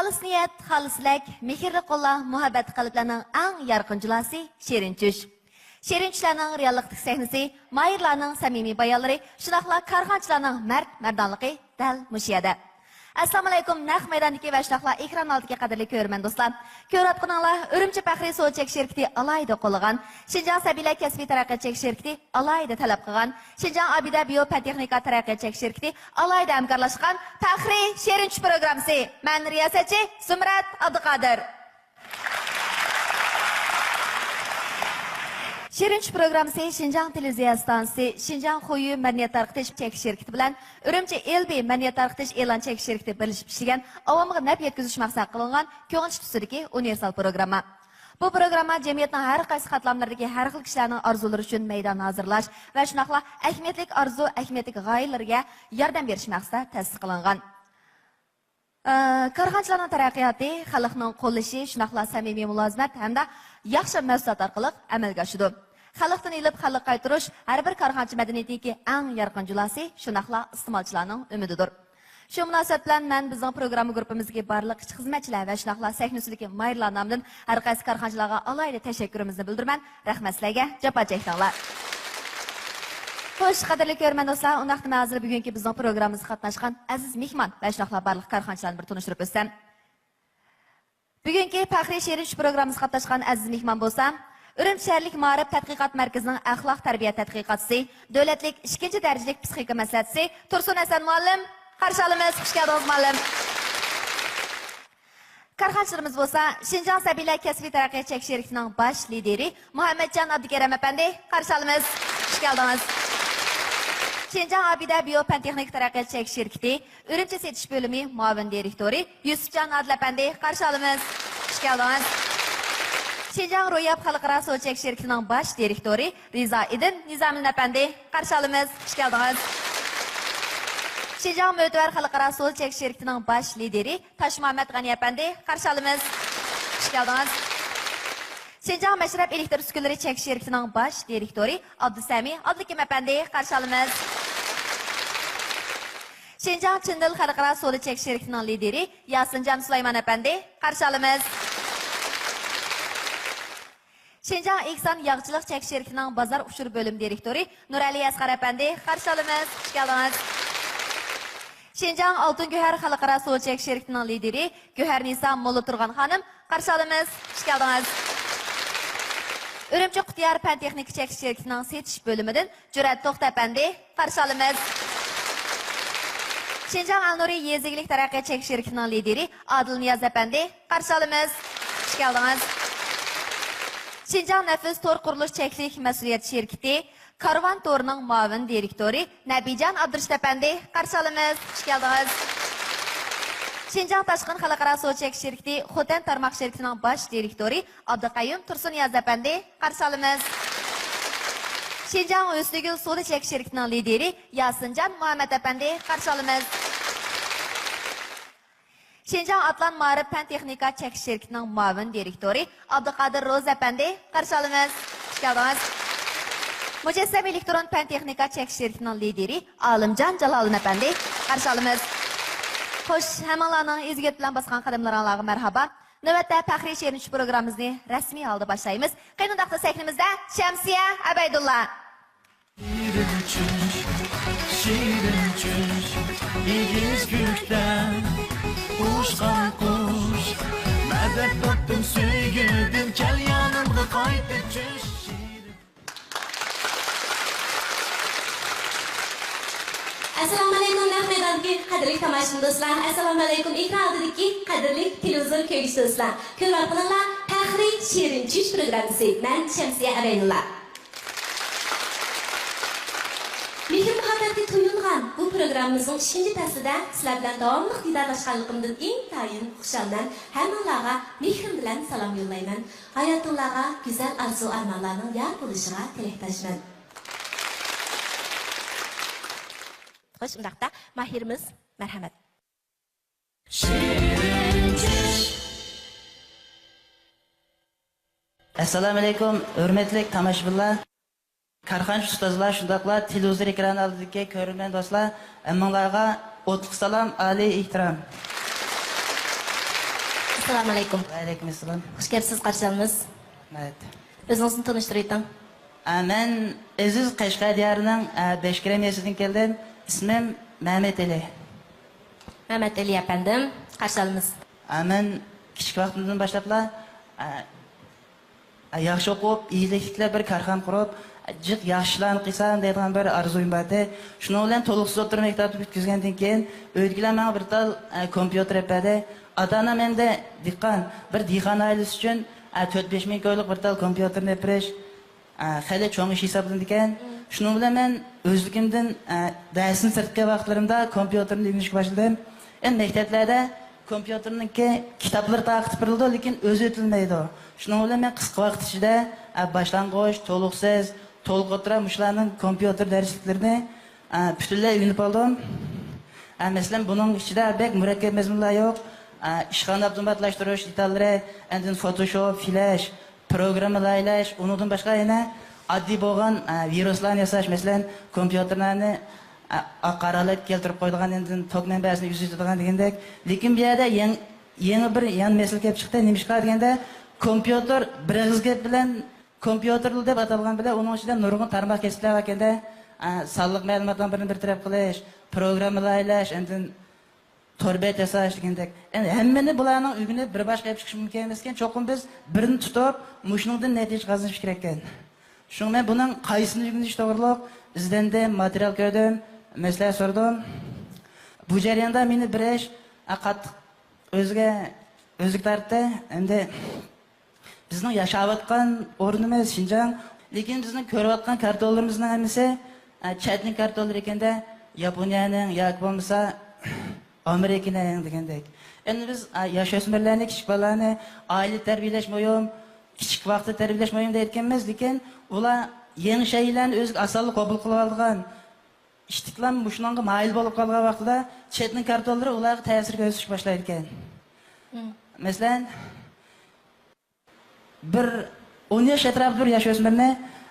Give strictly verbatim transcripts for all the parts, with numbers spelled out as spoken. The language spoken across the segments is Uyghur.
خالىس نىيەت، خالىس تىلەك، مېھىرلىك قوللار، مۇھەببەت قەلبلەرنىڭ ئەڭ يارقىن جۇلاسى شېرىن چۈش. شېرىن چۈشلەرنىڭ رېئاللىقتىكى سەھنىسى، ماھىرلارنىڭ سەمىمىي بايانلىرى، شۇنداقلا كارخانىچىلارنىڭ مەرد-مەردانلىقى دەل مۇشۇ يەردە. ئەسسالامۇئەلەيكۇم، نەق مەيداندىكى ۋە شۇنداقلا ئېكران ئالدىدىكى قەدىرلىك كۆرۈرمەن دوستلار. كۆرۈۋاتقىنىڭلار ئۈرۈمچى پەخرىي سودا چەك شىركىتى ئالاھىدە قوللىغان، شىنجاڭ سەبىيلەر كەسپىي تەرەققىيات چەك شىركىتى ئالاھىدە تەلەپ قىلغان، شىنجاڭ ئابىدە بىيو پەن تېخنىكا تەرەققىيات چەك شىركىتى ئالاھىدە ھەمكارلاشقان پەخرىي شېرىن چۈش پروگراممىسى. مەن رىياسەتچى زۇمرەت ئابدۇقادىر. شېرىن چۈش پروگراممىسى شىنجاڭ تېلېۋىزىيە ئىستانسىسى، شىنجاڭ خۇيۈ مەدەنىيەت تارقىتىش چەك شىركىتى بىلەن ئۈرۈمچى ئېل بى مەدەنىيەت تارقىتىش ئېلان چەك شىركىتى بىرلىشىپ ئىشلىگەن، ئاۋامغا نەپ يەتكۈزۈش مەقسەت قىلىنغان كۆڭۈل ئىش تۈسىدىكى ئۇنىۋېرسال پروگرامما. بۇ پروگرامما جەمئىيەتنىڭ ھەر قايسى قاتلاملىرىدىكى ھەر خىل كىشىلەرنىڭ ئارزۇلىرى ئۈچۈن مەيدان ھازىرلاش ۋە شۇنداقلا ئەھمىيەتلىك ئارزۇ، ئەھمىيەتلىك غايىلىرىگە ياردەم بېرىش مەقسىتىدە تەسىس قىلىنغان. ئە، كارخانىچىلارنىڭ تەرەققىياتى خەلقنىڭ قوللىشى، شۇنداقلا سەمىمىي مۇلازىمەت ھەمدە ياخشى مەھسۇلات ئارقىلىق ئەمەلگە ئاشىدۇ. خەلقتىن ئېلىپ خەلققە قايتۇرۇش ھەر بىر كارخانىچى مەدەنىيىتىدىكى ئەڭ يارقىن جۇلاسى، شۇنداقلا ئىستېمالچىلارنىڭ ئۈمىدىدۇر. شۇ مۇناسىۋەت بىلەن مەن بىزنىڭ پروگرامما گۇرۇپپىمىزدىكى بارلىق ئىشچى خىزمەتچىلەر ۋە شۇنداقلا سەھنە ئۈستىدىكى ماھىرلار نامىدىن ھەر قايسى كارخانىچىلارغا ئالاھىدە تەشەككۈرىمىزنى بىلدۈرىمەن. رەھمەت سىلەرگە، جاپا چەكتىڭلار. خوش، قەدىرلىك كۆرۈرمەن دوستلار، ئۇنداقتا مەن ھازىر بۈگۈنكى بىزنىڭ پروگراممىمىزغا قاتناشقان ئەزىز مېھمان ۋە شۇنداقلا بارلىق كارخانىچىلارنى بىر تونۇشتۇرۇپ ئۆتسەم. بۈگۈنكى پەخرىي شېرىن چۈش پروگراممىمىزغا قاتناشقان ئەزىز مېھمان بولسا، ئۈرۈمچى شەھەرلىك مائارىپ تەتقىقات مەركىزىنىڭ ئەخلاق تەربىيە تەتقىقاتچىسى، دۆلەتلىك ئىككىنچى دەرىجىلىك پسىخىكا مەسلىھەتچىسى تۇرسۇن ھەسەن مۇئەللىم. قارشى ئالىمىز، خۇش كەلدىڭىز مۇئەللىم. كارخانىچىلىرىمىز بولسا، شىنجاڭ سەبىيلەر كەسپىي تەرەققىيات چەك شىركىتىنىڭ باش لىدىرى مۇھەممەتجان ئابدۇكېرىم ئەپەندى، قارشى ئالىمىز. خۇش كەلدىڭىز. شىنجاڭ ئابىدە بىيو پەن تېخنىكا تەرەققىيات چەك شىركىتى ئۈرۈمچى سېتىش بۆلۈمى مۇئاۋىن دىرېكتورى يۈسۈپجان ئادىل ئەپەندى، قارشى ئالىمىز. خۇش كەلدىڭىز. شىنجاڭ روياپ خەلقئارا سودا چەك شىركىتىنىڭ باش دىرېكتورى رىزائىدىن نىزامىدىن ئەپەندى، قارشى ئالىمىز. خۇش كەلدىڭىز. شىنجاڭ مۆتىۋەر خەلقئارا سودا چەك شىركىتىنىڭ باش لىدىرى تاشمۇھەممەت غەنى ئەپەندى، قارشى ئالىمىز. خۇش كەلدىڭىز. شىنجاڭ مەشرەپ ئېلېكتر ئۈسكۈنىلىرى چەك شىركىتىنىڭ باش دىرېكتورى ئابدۇسەمى ئابدۇكىم ئەپەندى، قارشى ئالىمىز. شىنجاڭ چىندىل خەلقئارا سودا چەك شىركىتىنىڭ لىدىرى ياسىنجان سۇلايمان ئەپەندى، قارشى ئالىمىز. شىنجاڭ ئېكسان ياغچىلىق چەك شىركىتىنىڭ بازار ئۇچۇر بۆلۈم دىرېكتورى نۇرئەلى ئەسقەر ئەپەندى، قارشى ئالىمىز. خۇش كەلدىڭىز. شىنجاڭ ئالتۇن گۆھەر خەلقئارا سودا چەك شىركىتىنىڭ لىدىرى گۆھەرنىسا موللاتۇرغان خانىم، قارشى ئالىمىز. خۇش كەلدىڭىز. ئۈرۈمچى قۇتىيار پەن تېخنىكا چەك شىركىتىنىڭ سېتىش بۆلۈمىدىن جۈرئەت توختى ئەپەندى، قارشى ئالىمىز. شىنجاڭ ئەلنۇرى يېزا ئىگىلىك تەرەققىيات چەك شىركىتىنىڭ لىدىرى ئادىل نىياز ئەپەندى، قارشى ئالىمىز. خۇش كەلدىڭىز. شىنجاڭ نەپىس تور قۇرۇلۇش چەكلىك مەسئۇلىيەت شىركىتى كارۋان تورىنىڭ مۇئاۋىن دىرېكتورى نەبىجان ئابدۇرېشىت ئەپەندى، قارشى ئالىمىز. خۇش كەلدىڭىز. شىنجاڭ تاشقىن خەلقئارا سودا چەك شىركىتى خوتەن تارماق شىركىتىنىڭ باش دىرېكتورى ئابدۇقەييۇم تۇرسۇننىياز ئەپەندى، قارشى ئالىمىز. شىنجاڭ ھۆسنىگۈل سودا چەك شىركىتىنىڭ لىدىرى ياسىنجان مۇھەممەت ئەپەندى، قارشى ئالىمىز. شىنجاڭ ئاتلان مائارىپ پەن تېخنىكا چەك شىركىتىنىڭ مۇئاۋىن دىرېكتورى ئابدۇقادىر روزى ئەپەندى، قارشى ئالىمىز. خۇش كەلدىڭىز. مۇجەسسەم ئېلېكترون پەن تېخنىكا چەك شىركىتىنىڭ لىدىرى ئالىمجان جالالىدىن ئەپەندى، قارشى ئالىمىز. خوش، ھەممىڭلارنىڭ ئىزگىرىت بىلەن باسقان قەدەملىرىڭلارغا مەرھابا. نۆۋەتتە پەخرىي شېرىن چۈش پروگراممىمىزنى رەسمىي ھالدا باشلايمىز. قېنى ئۇنداقتا سەھنىمىزدە شەمسىيە ئەبەيدۇللا. شېرىن چۈش، شېرىن چۈش، ئېگىز كۆكتە ئۇچقان قۇش. مەدەت تاپتىم سۆيگۈدىن، كەل يېنىمغا قايتىپ چۈش. ئەسسالامۇئەلەيكۇم، نەق مەيداندىكى قەدىرلىك تاماشىبىن دوستلار، ئەسسالامۇئەلەيكۇم، ئېكران ئالدىدىكى قەدىرلىك تېلېۋىزور كۆرگۈچى دوستلار. كۆرۈۋاتقىنىڭلار پەخرىي شېرىن چۈش پروگراممىسى. مەن شەمسىيە ئەبەيدۇللا. مېھىر-مۇھەببەتكە تويۇنغان بۇ پروگراممىمىزنىڭ ئۈچىنچى پەسلىدە سىلەر بىلەن داۋاملىق دىدارلاشقانلىقىمدىن ئىنتايىن خۇشالمەن. ھەممىڭلارغا مېھرىم بىلەن سالام يوللايمەن. ھاياتىڭلارغا گۈزەل ئارزۇ-ئارمانلارنىڭ يار بولۇشىغا تىلەكداشمەن. خوش، ئۇنداقتا ماھىرىمىز، مەرھەمەت. ئەسسالامۇئەلەيكۇم، ھۆرمەتلىك تاماشىبىنلار، كارخانىچى ئۇستازلار، شۇنداقلا تېلېۋىزور ئېكرانى ئالدىدىكى كۆرۈرمەن دوستلار، ھەممىڭلارغا ئوتلۇق سالام، ئالىي ئېھتىرام. ئەسسالامۇ ئەلەيكۇم. ۋەئەلەيكۇم ئەسسالام. خۇش كەپسىز، قارشى ئالىمىز. رەھمەت. ئۆزىڭىزنى تونۇشتۇرۇۋېتىڭ. ئە، مەن ئەزىز، قەشقەر دىيارىنىڭ، ئە، بەشكىرەم يېزىسىدىن كەلدىم. ئىسمىم مەمەتئېلى. مەمەتئېلى ئەپەندىم، قارشى ئالىمىز. ئە، مەن كىچىك ۋاقتىمدىن باشلاپلا، ئە، ياخشى ئوقۇپ، ئىگىلىكلىك بىر كارخانا قۇرۇپ، جىق ياخشى ئىشلارنى قىلسام دەيدىغان بىر ئارزۇيۇم بار ئىدى. شۇنىڭ بىلەن تولۇقسىز ئوتتۇرا مەكتەپنى پۈتكۈزگەندىن كېيىن، ئۆيدىكىلەر ماڭا بىر تال، ئە، كومپيۇتېر ئېلىپ بەردى. ئاتا-ئانام ئەمدى دېھقان، بىر دېھقان ئائىلىسى ئۈچۈن، ئە، تۆت-بەش مىڭ كويلۇق بىر تال كومپيۇتېرنى ئېلىپ بېرىش، ئە، خېلى چوڭ ئىش ھېسابلىنىدىكەن. شۇنىڭ بىلەن مەن ئۆزلۈكۈمدىن، ئە، دەرستىن سىرتقى ۋاقىتلىرىمدا كومپيۇتېرنى ئۆگىنىشكە باشلىدىم. ئەمدى مەكتەپلەردە كومپيۇتېرنىڭكى كىتابلىرى تارقىتىپ بېرىلىدۇ، لېكىن ئۆزى ئۆتۈلمەيدۇ. شۇنىڭ بىلەن مەن قىسقا ۋاقىت ئىچىدە، ئە، باشلانغۇچ، تولۇقسىز، تولۇق ئوتتۇرا مۇشۇلارنىڭ كومپيۇتېر دەرسلىكلىرىنى، ئە، پۈتۈنلەي ئۆگىنىپ ئالدىم. ئە، مەسىلەن، بۇنىڭ ئىچىدە بەك مۇرەككەپ مەزمۇنلار يوق. ئە، ئىشخانىنى ئاپتوماتلاشتۇرۇش دېتاللىرى، ئاندىن فوتوشوپ، فلاش، پروگرامما لايىھىلەش، ئۇنىڭدىن باشقا يەنە ئاددىي بولغان، ئە، ۋىرۇسلارنى ياساش، مەسىلەن، كومپيۇتېرلارنى، ئە، ئاق-قارا ھالەتكە كەلتۈرۈپ قويىدىغان، ئاندىن توك مەنبەسىنى ئۈزۈۋېتىدىغان دېگەندەك. لېكىن بۇ يەردە يېڭى، يېڭى بىر يان مەسىلە كېلىپ چىقتى. نېمىشقا دېگەندە، كومپيۇتېر بىر ئېغىز گەپ بىلەن كومپيۇتېر دەپ ئاتالغان بىلەن ئۇنىڭ ئىچىدە نۇرغۇن تارماق كەسىپلەر بار ئىكەندە، ئە، سانلىق مەلۇماتنىڭ بىرىنى بىر تەرەپ قىلىش، پروگرامما لايىھىلەش، ئاندىن تور بەت ياساش دېگەندەك. ئەمدى ھەممىنى بۇلارنىڭ ئۆگىنىپ بىر باشقا ئېلىپ چىقىش مۇمكىن ئەمەسكەن. چوقۇم بىز بىرنى تۇتۇپ، مۇشۇنىڭدىن نەتىجە قازىنىش كېرەككەن. شۇڭا مەن بۇنىڭ قايسىنى ئۆگىنىش توغرۇلۇق ئىزدەندىم، ماتېرىيال كۆردۈم، مەسلىھەت سورىدىم. بۇ جەرياندا مېنى بىر ئىش، ئە، قاتتىق ئۆزىگە، ئۆزىگە تارتتى. ئەمدى بىزنىڭ ياشاۋاتقان ئورنىمىز شىنجاڭ، لېكىن بىزنىڭ كۆرۈۋاتقان كارتونلىرىمىزنىڭ ھەممىسى، ئە، چەتنىڭ كارتونلىرى ئىكەندە، ياپونىيەنىڭ ياكى بولمىسا ئامېرىكىنىڭ دېگەندەك. ئەمدى بىز، ئە، ياش-ئۆسمۈرلەرنى، كىچىك بالىلارنى ئائىلىدە تەربىيەلەش مۇھىم، كىچىك ۋاقىتتا تەربىيەلەش مۇھىم دەيدىكەنمىز، لېكىن ئۇلار يېڭى شەيئىلەرنى ئۆزىگە ئاسانلا قوبۇل قىلىۋالىدىغان، ئىتتىكلام مۇشۇنىڭغا مايىل بولۇپ قالغان ۋاقتىدا چەتنىڭ كارتونلىرى ئۇلارغا تەسىر كۆرسىتىشكە باشلايدىكەن. مم. مەسىلەن، بىر ئون ياش ئەتراپىدا بىر ياش ئۆسمۈرنى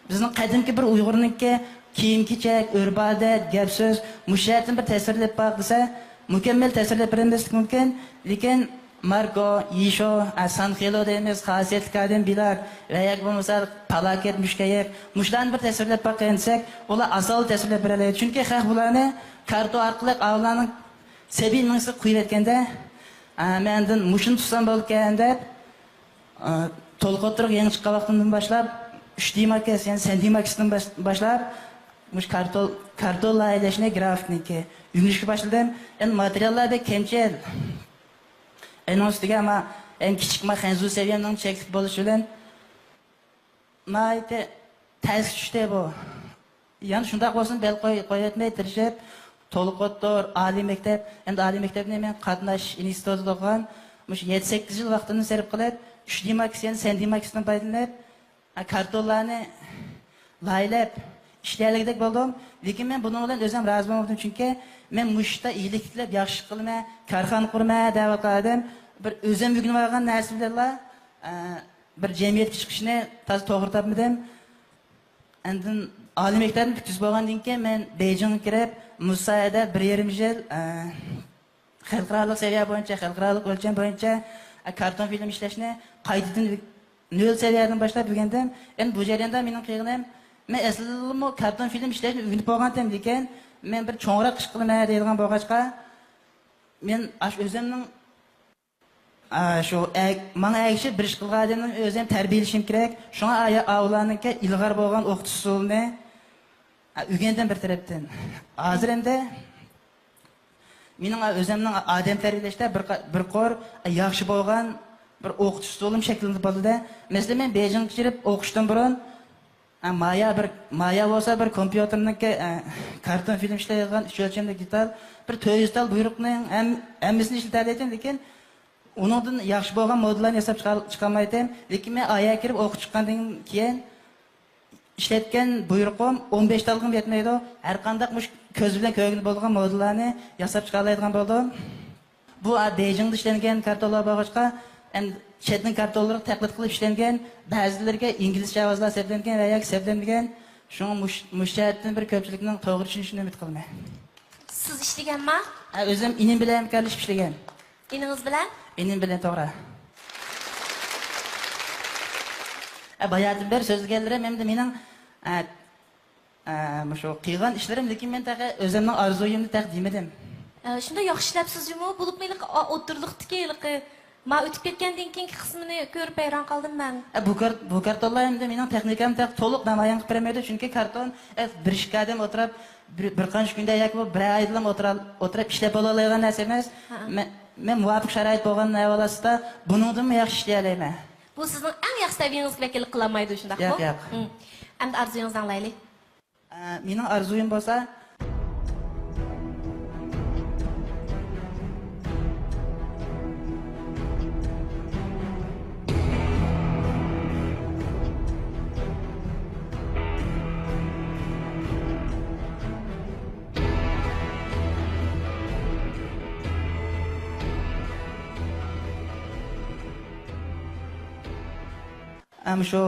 بىزنىڭ قەدىمكى بىر ئۇيغۇرنىڭكى كىيىم-كېچەك، ئۆرپ-ئادەت، گەپ-سۆز، مۇشۇ جەھەتتىن بىر تەسۋىرلەپ باق دېسە، مۇكەممەل تەسۋىرلەپ بېرەلمەسلىكى مۇمكىن. لېكىن ماركو، يىشو، ئە، سانخېلو دەيمىز، خاسىيەتلىك ئادەم بىلاك ۋە ياكى بولمىسا پالاكەت، مۈشۈكئېيىق، مۇشۇلارنى بىر تەسۋىرلەپ باققىن دېسەك، ئۇلار ئاسانلا تەسۋىرلەپ بېرەلەيدۇ. چۈنكى خەق بۇلارنى كارتون ئارقىلىق ئاۋۇلارنىڭ سەبىي مېڭىسىگە قۇيۇۋەتكەندە، ئە، مەن ئاندىن مۇشۇنى تۇتسام بولىدىكەن دەپ، ئە، تولۇق ئوتتۇرىغا يېڭى چىققان ۋاقتىمدىن باشلاپ، ئۈچ دى ماكىس، يەنى سەن دى ماكىستىن باش-، باشلاپ، مۇشۇ كارتون، كارتون لايىھەلەشنى، گرافىكنىڭكى ئۆگىنىشكە باشلىدىم. ئەمدى ماتېرىياللار بەك كەمچىل. ئەنىڭ ئۈستىگە ئەمما ئەڭ كىچىك ما خەنزۇ سەۋىيەمنىڭ چەكلىك بولۇشى بىلەن ناھايىتى تەسكە چۈشتى بۇ. يەنە شۇنداق بولسىمۇ بەل قوي-، قويۇۋەتمەي تىرىشىپ، تولۇق ئوتتۇرا، ئالىي مەكتەپ، ئەمدى ئالىي مەكتەپنى مەن قاتناش ئىنستىتۇتىدا ئوقۇغان، مۇشۇ يەتتە سەككىز يىل ۋاقتىمنى سەرپ قىلىپ، ئۈچ دى ماكىس، يەنى سەن دى ماكىستىن پايدىلىنىپ، ئە، كارتونلارنى لايىھەلەپ ئىشلىيەلىگۈدەك بولدۇم. لېكىن مەن بۇنىڭ بىلەن ئۆزۈم رازى بولمىدىم، چۈنكى مەن مۇشۇ ئىشتا ئىگىلىك تىلەپ، ياخشى ئىش قىلىمەن، كارخانا قۇرىمەن دەۋاتقان ئادەم بىر ئۆزۈم ئۆگىنىۋالغان نەرسە بىلەنلا، ئە، بىر جەمئىيەتكە چىقىشنى تازا توغرا تاپمىدىم. ئاندىن ئالىي مەكتەپنى پۈتكۈزۈپ بولغاندىن كېيىن مەن بېيجىڭغا كىرىپ، مۇشۇ ساھەدە بىر يېرىم يىل، ئە، خەلقئارالىق سەۋىيە بويىچە، خەلقئارالىق ئۆلچەم بويىچە، ئە، كارتون فىلىم ئىشلەشنى قايتىدىن نۆل سەۋىيەدىن باشلاپ ئۆگەندىم. ئەمدى بۇ جەرياندا مېنىڭ قىلغىنىم، مەن ئەسلىدىمۇ كارتون فىلىم ئىشلەشنى ئۆگىنىپ بولغانتىم، لېكىن مەن بىر چوڭراق ئىش قىلىمەن دەيدىغان بولغاچقا، مەن ئاشۇ ئۆزۈمنىڭ، ئا، شۇ ئەگ-، ماڭا ئەگىشىپ بىر ئىش قىلغان ئادەمنى ئۆزۈم تەربىيەلىشىم كېرەك. شۇڭا ئايا-، ئاۋۇلارنىڭكى ئىلغار بولغان ئوقۇتۇش ئۇسۇلىنى، ئا، ئۆگەندىم بىر تەرەپتىن. ھازىر ئەمدى مېنىڭ ئۆزۈمنىڭ ئادەم تەربىيەلەشتە بىر قا-، بىر قۇر ياخشى بولغان بىر ئوقۇتۇش ئۇسۇلۇم شەكىللىنىپ بولدى. مەسىلەن، مەن بېيجىڭغا كىرىپ ئوقۇشتىن بۇرۇن، ئە، مايا بىر، مايا بولسا بىر كومپيۇتېرنىڭكى، ئە، كارتون فىلىم ئىشلەيدىغان ئۈچ ئۆلچەملىك دېتال، بىر تۆت يۈز تال بۇيرۇقنىڭ ھەم-، ھەممىسىنى ئىشلىتەلەيتتىم، لېكىن ئۇنىڭدىن ياخشى بولغان مودېللارنى ياساپ چىقار-، چىقالمايتتىم. لېكىن مەن ئايا كىرىپ ئوقۇپ چىققاندىن كېيىن، ئىشلەتكەن بۇيرۇقۇم ئون بەش تالغىمۇ يەتمەيدۇ. ھەر قانداق مۇشۇ كۆز بىلەن كۆرگىلى بولىدىغان مودېللارنى ياساپ چىقالايدىغان بولدۇم. بۇ، ئا، بېيجىڭدا ئىشلەنگەن كارتونلار بولغاچقا، ئەمدى چەتنىڭ كارتونلىرىغا تەقلىد قىلىپ ئىشلەنگەن، بەزىلىرىگە ئىنگلىزچە ئاۋازلار سەپلەنگەن ۋە ياكى سەپلەنمىگەن. شۇڭا مۇش-، مۇشۇ جەھەتتىن بىر كۆپچىلىكنىڭ توغرا چۈشىنىشىنى ئۈمىد قىلىمەن. سىز ئىشلىگەنما؟ ھە، ئۆزۈم ئىنىم بىلەن ھەمكارلىشىپ ئىشلىگەن. ئىنىڭىز بىلەن؟ ئىنىم بىلەن، توغرا. ئە، باياتىن بېرى سۆزلىگەنلىرىم ئەمدى مېنىڭ، ئە، ئە، مۇشۇ قىلغان ئىشلىرىم، لېكىن مەن تېخى ئۆزۈمنىڭ ئارزۇيۇمنى تېخى دېمىدىم. ئە، شۇنداق ياخشى ئىشلەپسىزمۇ؟ بولۇپمۇ ھېلىقى ئا-، ئوتتۇرىلىقتىكى ھېلىقى ما ئۆتۈپ كەتكەندىن كېيىنكى قىسمىنى كۆرۈپ ھەيران قالدىم مەن. ئە، بۇ كار-، بۇ كارتونلار ئەمدى مېنىڭ تېخنىكامنى تېخى تولۇق نامايان قىلىپ بېرەلمەيدۇ، چۈنكى كارتون، ئە، بىر ئىككى ئادەم ئولتۇرۇپ، بىر، بىر قانچە كۈندە ياكى بولمىسا بىر ئايدىلا ئولتۇرا-، ئولتۇرۇپ ئىشلەپ بولالايدىغان نەرسە ئەمەس. ھە. مەن، مەن مۇۋاپىق شارائىت بولغان ھاۋالىسىدا بۇنىڭدىنمۇ ياخشى ئىشلىيەلەيمەن. بۇ سىزنىڭ ئەڭ ياخشى تەبىئىڭىزگە ۋەكىللىك قىلالمايدۇ، شۇنداقمۇ؟ ياق، ياق. ھىم. ئەمدى ئارزۇيىڭىزنى ئاڭلايلى. ئە، مېنىڭ ئارزۇيۇم بولسا، ئە، مۇشۇ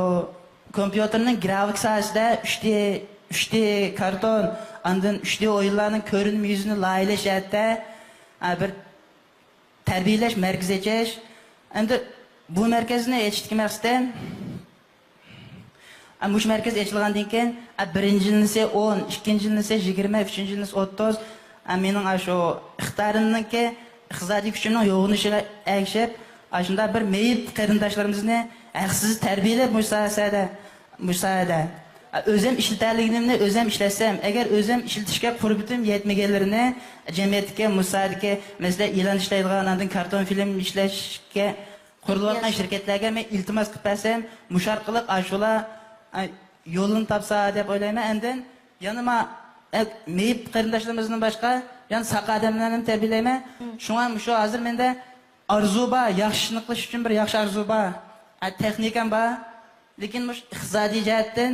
كومپيۇتېرنىڭ گرافىك ساھەسىدە ئۈچ دى، ئۈچ دى كارتون، ئاندىن ئۈچ دى ئويۇنلارنىڭ كۆرۈنمە يۈزىنى لايىھەلەش جەھەتتە، ئە، بىر تەربىيەلەش مەركىزى ئېچىش. ئەمدى بۇ مەركەزنى ئېچىشتىكى مەقسىتىم، ئە، مۇشۇ مەركەز ئېچىلغاندىن كېيىن، ئە، بىرىنچى يىلنىسى ئون، ئىككىنچى يىلنىسى يىگىرمە، ئۈچىنچى يىلنىسى ئوتتۇز، ئە، مېنىڭ ئاشۇ ئىقتىدارىمنىڭكى، ئىقتىسادىي كۈچۈمنىڭ يوغىنىشىغا ئەگىشىپ، ئاشۇنداق بىر مېيىپ قېرىنداشلىرىمىزنى ھەقسىز تەربىيەلەپ مۇشۇ ساھەدە، مۇشۇ ساھەدە ئۆزۈم ئىشلىتەلىگىنىمنى ئۆزۈم ئىشلەتسەم، ئەگەر ئۆزۈم ئىشلىتىشكە قۇربىتىم يەتمىگەنلىرىنى جەمئىيەتتىكى مۇشۇ ساھەدىكى، مەسىلەن، ئېلان ئىشلەيدىغان، ئاندىن كارتون فىلىم ئىشلەشكە قۇرۇلۇۋاتقان شىركەتلەرگە مەن ئىلتىماس قىلىپ بەرسەم، مۇشۇ ئارقىلىق ئاشۇلار، ئە، يولىنى تاپسا دەپ ئويلايمەن. ئاندىن يەنە ما-، ئە، مېيىپ قېرىنداشلىرىمىزدىن باشقا يەنە ساق ئادەملەرنى تەربىيەلەيمەن. شۇڭا مۇشۇ ھازىر مەندە ئارزۇ بار، ياخشى ئىشنى قىلىش ئۈچۈن بىر ياخشى ئارزۇ بار. ئە، تېخنىكام بار. لېكىن مۇشۇ ئىقتىسادىي جەھەتتىن،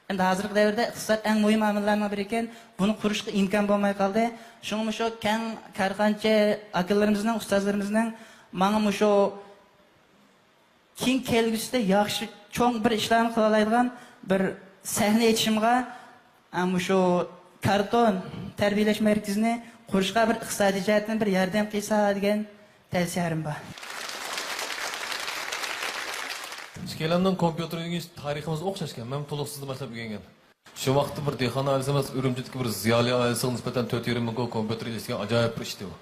ئەمدى ھازىرقى دەۋردە ئىقتىساد ئەڭ مۇھىم ئامىللارنىڭ بىرى ئىكەن، بۇنى قۇرۇشقا ئىمكان بولماي قالدى. شۇڭا مۇشۇ كەڭ كارخانىچى ئاكىلىرىمىزنىڭ، ئۇستازلىرىمىزنىڭ ماڭا مۇشۇ كېيىن كەلگۈسىدە ياخشى چوڭ بىر ئىشلارنى قىلالايدىغان بىر سەھنە ئېچىشىمغا، ئە، مۇشۇ كارتون تەربىيەلەش مەركىزىنى قۇرۇشقا بىر ئىقتىسادىي جەھەتتىن بىر ياردەم قىلسا دېگەن تەۋسىيەلىرىم بار. ئىككىيلەننىڭ كومپيۇتېر ئۆگىنىش تارىخىمىز ئوخشاشكەن. مەن تولۇق سىزدىن باشلاپ ئۆگەنگەن. شۇ ۋاقىتتا بىر دېھقان ئائىلىسى ئەمەس، ئۈرۈمچىدىكى بىر زىيالىي ئائىلىسىغا نىسبەتەن تۆت يېرىم مىڭ كومپيۇتېر ئېلىش دېگەن ئاجايىپ بىر ئىش ئىدى بۇ.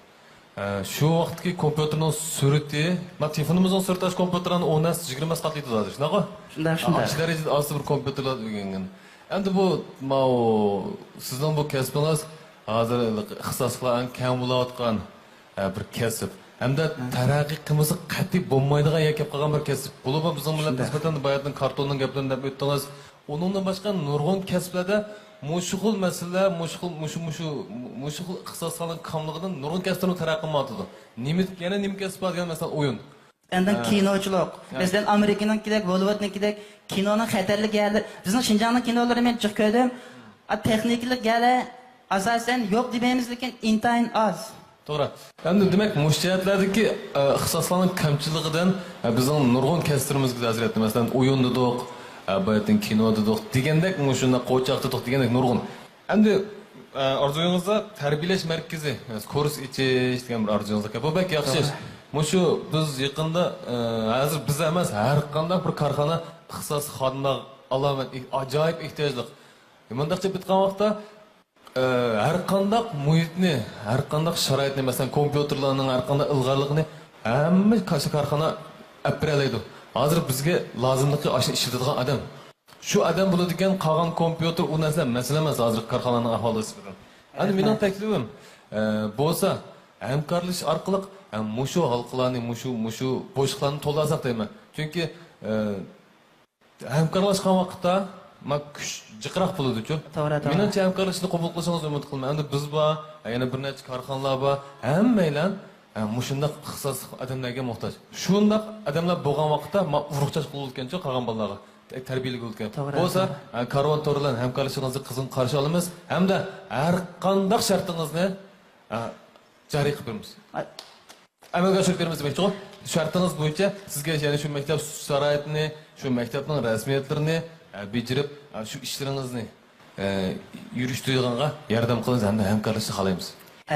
ئە، شۇ ۋاقىتتىكى كومپيۇتېرنىڭ سۈرئىتى، مانا تېلېفونىمىزنىڭ سۈرئىتى ئاشۇ كومپيۇتېرلارنىڭ ئون ھەسسە، يىگىرمە ھەسسە قاتلىيدۇ ھازىر، شۇنداققۇ؟ شۇنداق، شۇنداق. ئاشۇ دەرىجىدە ئاستا بىر كومپيۇتېرلاردا ئۆگەنگەن. ئەمدى بۇ، ماۋۇ، سىزنىڭ بۇ كەسپىڭىز ھازىر ئىختىساسلىقلار ئەڭ كەڭ بولۇۋاتقان، ئە، بىر كەسىپ. ھەمدە تەرەققىي قىلمىسا قەتئىي بولمايدىغان يەرگە كەپ قالغان بىر كەسىپ. بولۇپمۇ بىزنىڭ مىللەت نىسبەتەن باياتىن كارتوننىڭ گەپلىرىنى دەپ ئۆتتىڭىز. ئۇنىڭدىن باشقا نۇرغۇن كەسىپلەردە مۇشۇ خىل مەسىلىلەر، مۇشۇ خىل، مۇشۇ، مۇشۇ، مۇشۇ خىل ئىختىساسلارنىڭ كاملىقىدىن نۇرغۇن كەسىپلەرمۇ تەرەققىي قىلمايۋاتىدۇ. نېمە، يەنە نېمە كەسىپ بار دېگەن، مەسىلەن، ئويۇن. ئاندىن ھە. كىنوچىلىق. ھە. مەسىلەن، ئامېرىكىنىڭكىدەك، بوللىۋۇدنىڭكىدەك كىنونىڭ خەتەرلىك يەرلىرى، بىزنىڭ شىنجاڭنىڭ كىنولىرىنى مەن جىق كۆردۈم. ئا، تېخنىكىلىق يەرلەر ئاساسەن يوق دېمەيمىز، لېكىن ئىنتايىن ئاز. توغرا. ئەمدى دېمەك، مۇشۇ جەھەتلەردىكى، ئە، ئىختىساسلارنىڭ كەمچىلىكىدىن، ئە، بىزنىڭ نۇرغۇن كەسىپلىرىمىزگە تەسىر يەتتى. مەسىلەن، ئويۇن دېدۇق، ئە، باياتىن كىنو دېدۇق، دېگەندەك، مۇشۇنداق قوچاق دېدۇق، دېگەندەك نۇرغۇن. ئەمدى، ئە، ئارزۇيىڭىزدا تەربىيەلەش مەركىزى، كورس ئېچىش دېگەن بىر ئارزۇيىڭىز بار ئىكەن. بۇ بەك ياخشى ئىش. توغرا. مۇشۇ بىز يېقىندا، ئە، ھازىر بىز ئەمەس، ھەر قانداق بىر كارخانا ئىختىساسلىق خادىملارغا ئالاھىدە، ئاجايىپ ئېھتىياجلىق. مۇنداقچە بىتقان ۋاقىتتا، ئە، ھەر قانداق مۇھىتنى، ھەر قانداق شارائىتنى، مەسىلەن، كومپيۇتېرلارنىڭ ھەر قانداق ئىلغارلىقىنى ھەممە كاشا كارخانا ئەپ بېرەلەيدۇ. ھازىر بىزگە لازىملىقى ئاشۇ ئىشلىتىدىغان ئادەم. شۇ ئادەم بولىدىكەن، قالغان كومپيۇتېر ئۇ نەرسىلەر مەسىلە ئەمەس ھازىرقى كارخانىلارنىڭ ئەھۋالىغا نىسبەتەن. ئەمدى مېنىڭ تەكلىپىم، ئە، بولسا ھەمكارلىشىش ئارقىلىق، ئە، مۇشۇ ھالقىلارنى، مۇشۇ، مۇشۇ بوشلۇقلارنى تولدۇرساق دەيمەن. چۈنكى، ئە، ھەمكارلاشقان ۋاقىتتا، ما، كۈچ جىقراق بولىدۇچۇ. توغرا، توغرا. مېنىڭچە، ھەمكارلىشىشنى قوبۇل قىلىشىڭىزنى ئۈمىد قىلىمەن. ئەمدى بىز بار، يەنە بىر نەچچە كارخانىلار بار. ھەممەيلەن، ھە، مۇشۇنداق ئىختىساسلىق ئادەملەرگە موھتاج. شۇنداق ئادەملەر بولغان ۋاقىتتا، ما، ئۇرۇق چاچ قىلىۋاتىدىكەنچۇ قالغان بالىلارغا، تە-، تەربىيەلىك بولىدىكەن. توغرا، بولسا، توغرا. ھە، كارۋان تورى بىلەن ھەمكارلىشىشىڭىزنى قىزغىن قارشى ئالىمىز ھەمدە ھەر قانداق شەرتىڭىزنى، ھە، جارى قىلىپ بېرىمىز. ئەمەلگە ئاشۇرۇپ بېرىمىز دېمەكچىغۇ. شەرتىڭىز بويىچە سىزگە يەنە شۇ مەكتەپ شارائىتىنى، شۇ مەكتەپنىڭ رەسمىيەتلىرىنى، ئە، بېجىرىپ، ئە، شۇ ئىشلىرىڭىزنى، ئە، يۈرۈشتۈرىدىغانغا ياردەم قىلىمىز ھەمدە ھەمكارلىشىشنى خالايمىز.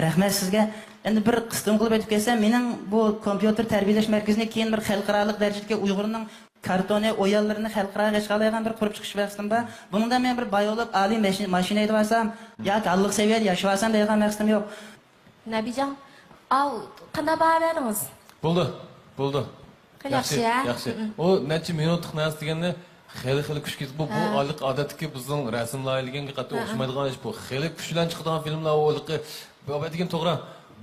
رەھمەت سىزگە. ئەمدى بىر قىستىن قىلىپ ئۆتۈپ كەتسەم، مېنىڭ بۇ كومپيۇتېر تەربىيەلەش مەركىزىنى كېيىن بىر خەلقئارالىق دەرىجىدىكى ئۇيغۇرنىڭ كارتونى، ئويۇنلىرىنى خەلقئاراغا چىقارالايدىغان بىر قۇرۇپ چىقىش مەقسىتىم بار. بۇنىڭدا مەن بىر باي بولۇپ، ئالىي ماشىنا ھەيدىۋالسام ياكى ھاللىق سەۋىيەدە ياشىۋالسام دەيدىغان مەقسىتىم يوق. نەبىجان، ئاۋ، قانداق باھا بەردىڭىز؟ بولدى، بولدى. خېلى ياخشى، ياخشى، ھە؟ ياخشى. ئۇ نەچچە مىنۇتلۇق نەرسە دېگەننى خېلى، خېلى كۈچكە يېتىپ، بۇ، بۇ ھە. ئادەتتىكى بىزنىڭ رەسىم لايىھىلىگەنگە قاتتىق ھە. ئوخشىمايدىغان ئىش بۇ. خېلى كۈچ بىلەن چىقىدىغان فىلىملار ئۇ ھېلىقى، بۇ ئادەتتىكى توغرا.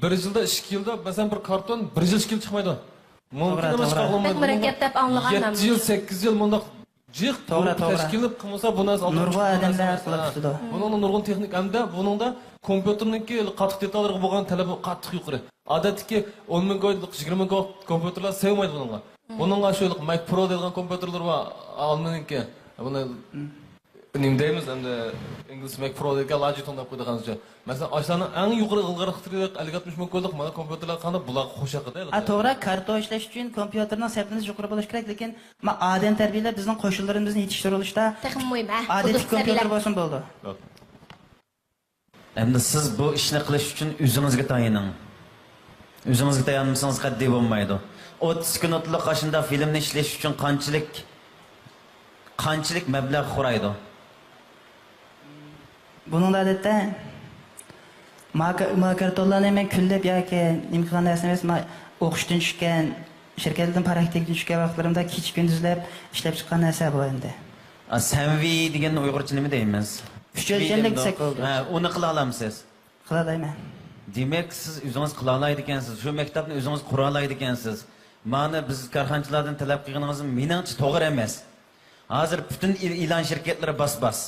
بىر يىلدا، ئىككى يىلدا، مەسىلەن، بىر كارتون بىر يىل، ئىككى يىل چىقمايدۇ. مۇمكىن توغرا، ئەمەس، توغرا. چىقارغىلى بولمايدۇ. بەك مۇرەككەپ دەپ ئاڭلىغان مەن. يەتتە يىل، سەككىز يىل مۇنداق جىق توغرا، گۇرۇپپا توغرا. تەشكىل قىلىپ قىلمىسا، بۇ نەرسە نۇرغۇن ئادەملەر قىلىپ چىقىدۇ. بۇنىڭدا نۇرغۇن تېخنىكا ھەمدە بۇنىڭدا كومپيۇتېرنىڭكى قاتتىق دېتاللارغا بولغان تەلەپ قاتتىق يۇقىرى. ئادەتتىكى ئون مىڭ كويلۇق، يىگىرمە مىڭ كوي كومپيۇتېرلار سېغىنمايدۇ بۇنىڭغا. بۇنىڭغا شۇ ماك پرو دەيدىغان كومپيۇتېرلار بار، ئالمىنىڭكى. بۇنى نېمە دەيمىز ئەمدى، ئىنگلىز ماك پرو دەيدىكەن، لاجىتون دەپ قويىدىغان. مەسىلەن، ئاشۇلارنىڭ ئەڭ يۇقىرى ئىلغارلىقلىرى ئەللىك ئاتمىش مىڭ كويلۇق مانا كومپيۇتېرلار قانداق بۇلارغا قوشاق ئىدى. ھە، توغرا، كارتون ئىشلەش ئۈچۈن كومپيۇتېرنىڭ سەپىنىسى يۇقىرى بولۇشى كېرەك، لېكىن ما ئادەم تەربىيەلەپ بىزنىڭ قوشۇنلىرىمىزنى يېتىشتۈرۈۋېلىشتا تېخىمۇ مۇھىم، ھە، ئادەتتىكى كومپيۇتېر بولسىمۇ بولىدۇ. ئەمدى سىز بۇ ئىشنى قىلىش ئۈچۈن ئۆزىڭىزگە تايىنىڭ. ئۆزىڭىزگە تايانمىسىڭىز قەتئىي بولمايدۇ. ئوتتۇز مىنۇتلۇق ئاشۇنداق فىلىمنى ئىشلەش ئۈچۈن قانچىلىك، قانچىلىك مەبلەغ خورايدۇ؟ بۇنىڭدا ئادەتتە ماكا-، ماكارتونلارنى مەن كۈنلەپ ياكى نېمە قىلغان نەرسىم ئەمەس، ما-، ئوقۇشتىن چۈشكەن، شىركەتلەردىن پراكتىكىدىن چۈشكەن ۋاقىتلىرىمدا كېچە كۈندۈزلەپ ئىشلەپ چىققان نەرسە بۇ ئەمدى. ئا، سەنۋى دېگەننى ئۇيغۇرچە نېمە دەيمىز؟ ئۈچ ئۆلچەملىك دېسەك بولىدۇ. ھە، ئۇنى قىلالايمسىز؟ قىلالايمەن. دېمەك، سىز ئۆزىڭىز قىلالايدىكەنسىز، شۇ مەكتەپنى ئۆزىڭىز قۇرالايدىكەنسىز. مانا بىز كارخانىچىلاردىن تەلەپ قىلغىنىڭىز مېنىڭچە توغرا ئەمەس. ھازىر پۈتۈن ئىل-، ئېلان شىركەتلىرى باس-باس.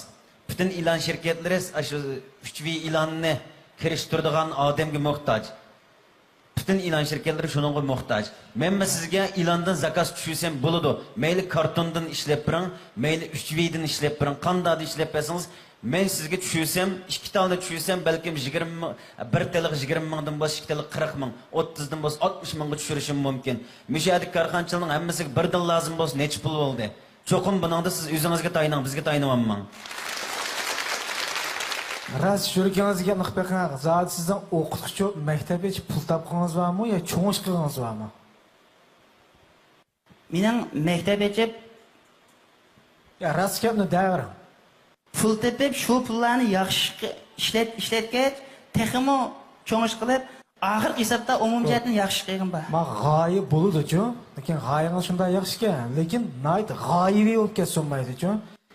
پۈتۈن ئېلان شىركەتلىرى ئاشۇ ئۈچ ۋى ئېلاننى كىرىشتۈرىدىغان ئادەمگە موھتاج. پۈتۈن ئېلان شىركەتلىرى شۇنىڭغا موھتاج. مەنمۇ سىزگە ئېلاندىن زاكاز چۈشۈرسەم بولىدۇ. مەيلى كارتوندىن ئىشلەپ بېرىڭ، مەيلى ئۈچ ۋىدىن ئىشلەپ بېرىڭ. قانداقتا ئىشلەپ بەرسىڭىز، مەن سىزگە چۈشۈرسەم، ئىككى تالنى چۈشۈرسەم، بەلكىم يىگىرمە مىڭ، بىر تالغا يىگىرمە مىڭدىن بولسا، ئىككى تالغا قىرىق مىڭ، ئوتتۇزدىن بولسا ئاتمىش مىڭغا چۈشۈرۈشۈم مۇمكىن. مۇشۇ يەردىكى كارخانىچىلارنىڭ ھەممىسىگە بىردىن لازىم بولسا، نەچچە پۇل بولدى؟ چوقۇم بۇنىڭدا سىز ئۆزىڭىزگە تايىنىڭ، بىزگە تايىنىۋالماڭ. راست يۈرىكىڭىزگە ئېنىق بېقىڭ. زادى سىزنىڭ ئوقۇتقۇچى، مەكتەپ ئېچىپ پۇل تاپقىنىڭىز بارمۇ يا چوڭ ئىش قىلغىنىڭىز بارمۇ؟ مېنىڭ مەكتەپ ئېچىپ يا راست گەپنى دەۋېرىڭ. پۇل تېپىپ، شۇ پۇللارنى ياخشى ئىشقا ئىشلەت-، ئىشلەتكەچ، تېخىمۇ چوڭ ئىش قىلىپ، ئاخىرقى ھېسابتا ئومۇمىي جەھەتتىن ياخشى ئىش قىلغىنىم بار. ما غايە بولىدۇچۇ، لېكىن غايىڭىز شۇنداق ياخشىكەن، لېكىن ناھايىتى غايىۋى بولۇپ كەتسە بولمايدۇچۇ.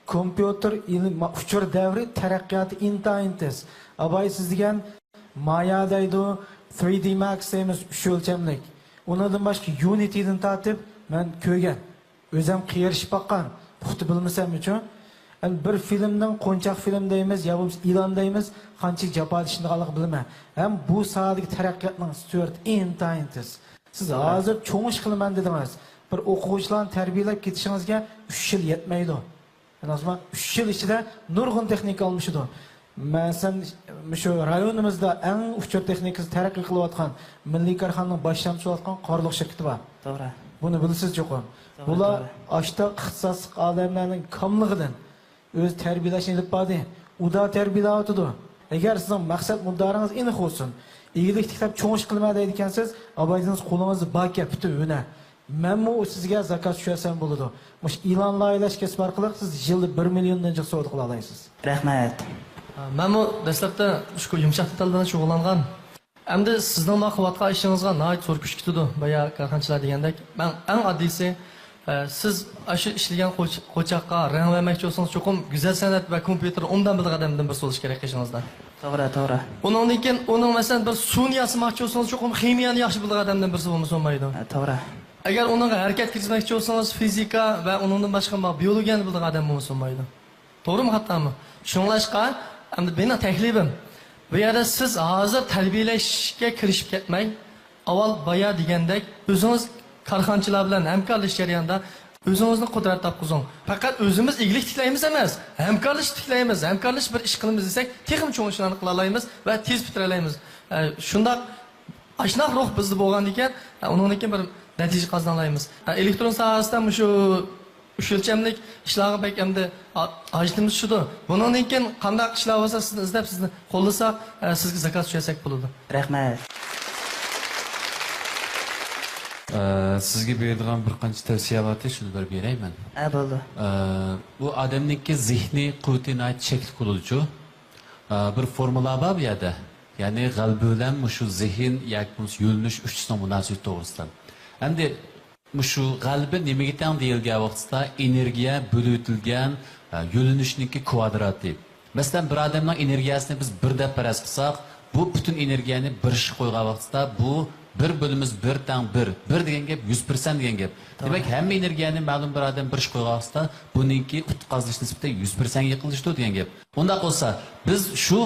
كومپيۇتېر ئىلمى، ما ئۇچۇر دەۋرى تەرەققىياتى ئىنتايىن تېز. ئاباي سىز دېگەن مايا دەيدۇ، تىرى دى ماكس دەيمىز، ئۈچ ئۆلچەملىك. ئۇنىڭدىن باشقا يۇنىتىدىن تارتىپ مەن كۆرگەن. ئۆزۈم قېرىشىپ باققان، پۇختا بىلمىسەممۇچۇ. ئەمدى بىر فىلىمنىڭ، قونچاق فىلىم دەيمىز، يا بولمىسا ئېلان دەيمىز، قانچىلىك جاپا چېكىنىدىغانلىقىنى بىلىمەن. ھەم بۇ ساھەدىكى تەرەققىياتنىڭ سۈرئىتى ئىنتايىن تېز. سىز ھازىر چوڭ ئىش قىلىمەن دېدىڭىز. بىر ئوقۇغۇچىلارنى تەربىيەلەپ كېتىشىڭىزگە ئۈچ يىل يەتمەيدۇ. ئەنە ئۇچ يىل ئىچىدە نۇرغۇن تېخنىكا ئالمىشىدۇ. مەسىلەن، مۇشۇ رايونىمىزدا ئەڭ ئۇچۇر تېخنىكىسى تەرەققىي قىلىۋاتقان، مىللىي كارخانىنىڭ باشلامچىسى بولۇۋاتقان قارلۇق شىركىتى بار. توغرا. بۇنى بىلىسىز چوقۇم. توغرا، بۇلار توغرا. ئاشتا ئىختىساسلىق ئادەملەرنىڭ كاملىقىدىن ئۆزى تەربىيەلەشنى ئېلىپ باردى. ئۇدا تەربىيەلەۋاتىدۇ. ئەگەر سىزنىڭ مەقسەت مۇددىئىڭىز ئېنىق بولسۇن، ئىگىلىك تىكلەپ چوڭ ئىش قىلىمەن دەيدىكەنسىز، ئاۋايلىرىڭىز قولىڭىزدا باركەن پۈتۈن ھۈنەر. مەنمۇ سىزگە زاكاز چۈشۈرسەم بولىدۇ. مۇشۇ ئېلان لايىھەلەش كەسپى ئارقىلىق سىز يىلدا بىر مىليوندىن جىق سودا قىلالايسىز. رەھمەت. مەنمۇ دەسلەپتە مۇشۇ يۇمشاق دېتاللار بىلەن شۇغۇللانغان. ئەمدى سىزنىڭ ما قىلىۋاتقان ئىشىڭىزغا ناھايىتى زور كۈچ كېتىدۇ، بايا كارخانىچىلار دېگەندەك. مەن ئەڭ ئاددىيسى، ئە، سىز ئاشۇ ئىشلىگەن قوچ-، قوچاققا رەڭ بەرمەكچى بولسىڭىز، چوقۇم گۈزەل سەنئەت ۋە كومپيۇتېر ئوبدان بىلىدىغان ئادەمدىن بىرسى بولۇشى كېرەك قېشىڭىزدا. توغرا، توغرا. ئۇنىڭدىن كېيىن ئۇنىڭ، مەسىلەن، بىر سۇنى ياسىماقچى بولسىڭىز، چوقۇم خىمىيەنى ياخشى بىلىدىغان ئادەمدىن بىرسى بولمىسا بولمايدۇ. ھە، توغرا. ئەگەر ئۇنىڭغا ھەرىكەت كىرگۈزمەكچى بولسىڭىز، فىزىكا ۋە ئۇنىڭدىن باشقا ما بىيولوگىيەنى بىلىدىغان ئادەم بولمىسا بولمايدۇ. توغرىمۇ، خاتامۇ؟ شۇڭلاشقا، ئەمدى مېنىڭ تەكلىپىم، بۇ يەردە سىز ھازىر تەربىيەلەشكە كىرىشىپ كەتمەي، ئاۋۋال بايا دېگەندەك، ئۆزىڭىز كارخانىچىلار بىلەن ھەمكارلىشىش جەريانىدا ئۆزىڭىزنى قۇدرەت تاپقۇزۇڭ. پەقەت ئۆزىمىز ئىگىلىك تىكلەيمىز ئەمەس، ھەمكارلىشىپ تىكلەيمىز. ھەمكارلىشىپ بىر ئىش قىلىمىز دېسەك، تېخىمۇ چوڭ ئىشلارنى قىلالايمىز ۋە تېز پۈتتۈرەلەيمىز. ئە، شۇنداق، ئاشۇنداق روھ بىزدە بولغاندىكىن، ئە، ئۇنىڭدىن كېيىن بىر نەتىجە قازىنالايمىز. ئە، ئېلېكترون ساھەسىدە مۇشۇ ئۈچ ئۆلچەملىك ئىشلارغا بەك ئەمدى ھا-، ھاجىتىمىز چۈشىدۇ. بۇنىڭدىن كېيىن قانداق ئىشلار بولسا، سىزنى ئىزدەپ، سىزنى قوللىساق، ئە، سىزگە زاكاز چۈشۈرسەك بولىدۇ. رەھمەت. ئە، سىزگە بېرىدىغان بىر قانچە تەۋسىيە بارتى، شۇنى بىر بېرەي مەن. ھە، بولدى. ئە، بۇ ئادەمنىڭكى زېھنىي قۇۋۋىتى ناھايىتى چەكلىك بولىدۇچۇ. ئە، بىر فورمۇلا بار بۇ يەردە. يەنى غەلىبە بىلەن مۇشۇ زېھىن ياكى بولمىسا يۆنىلىش ئۈچىسىنىڭ مۇناسىۋىتى توغرىسىدا. ئەمدى مۇشۇ غەلىبە نېمىگە تەڭ دېيىلگەن ۋاقتىدا، ئېنېرگىيە بۆلۈۋېتىلگەن، ئە، يۆنىلىشنىڭكى كۋادراتى. مەسىلەن، بىر ئادەمنىڭ ئېنېرگىيەسىنى بىز بىر دەپ پەرەز قىلساق، بۇ پۈتۈن ئېنېرگىيەنى بىر ئىشقا قويغان ۋاقتىدا، بۇ بىر بۆلىمىمىز بىر تەڭ بىر، بىر دېگەن گەپ يۈز پىرسەنت دېگەن گەپ. دېمەك، ھەممە ئېنېرگىيەنى مەلۇم بىر ئادەم بىر ئىشقا قويغان ۋاقتىدا، بۇنىڭكى ئۇتۇق قازىنىش نىسبىتى يۈز پىرسەنتكە يېقىنلىشىدۇ دېگەن گەپ. ئۇنداق بولسا، بىز شۇ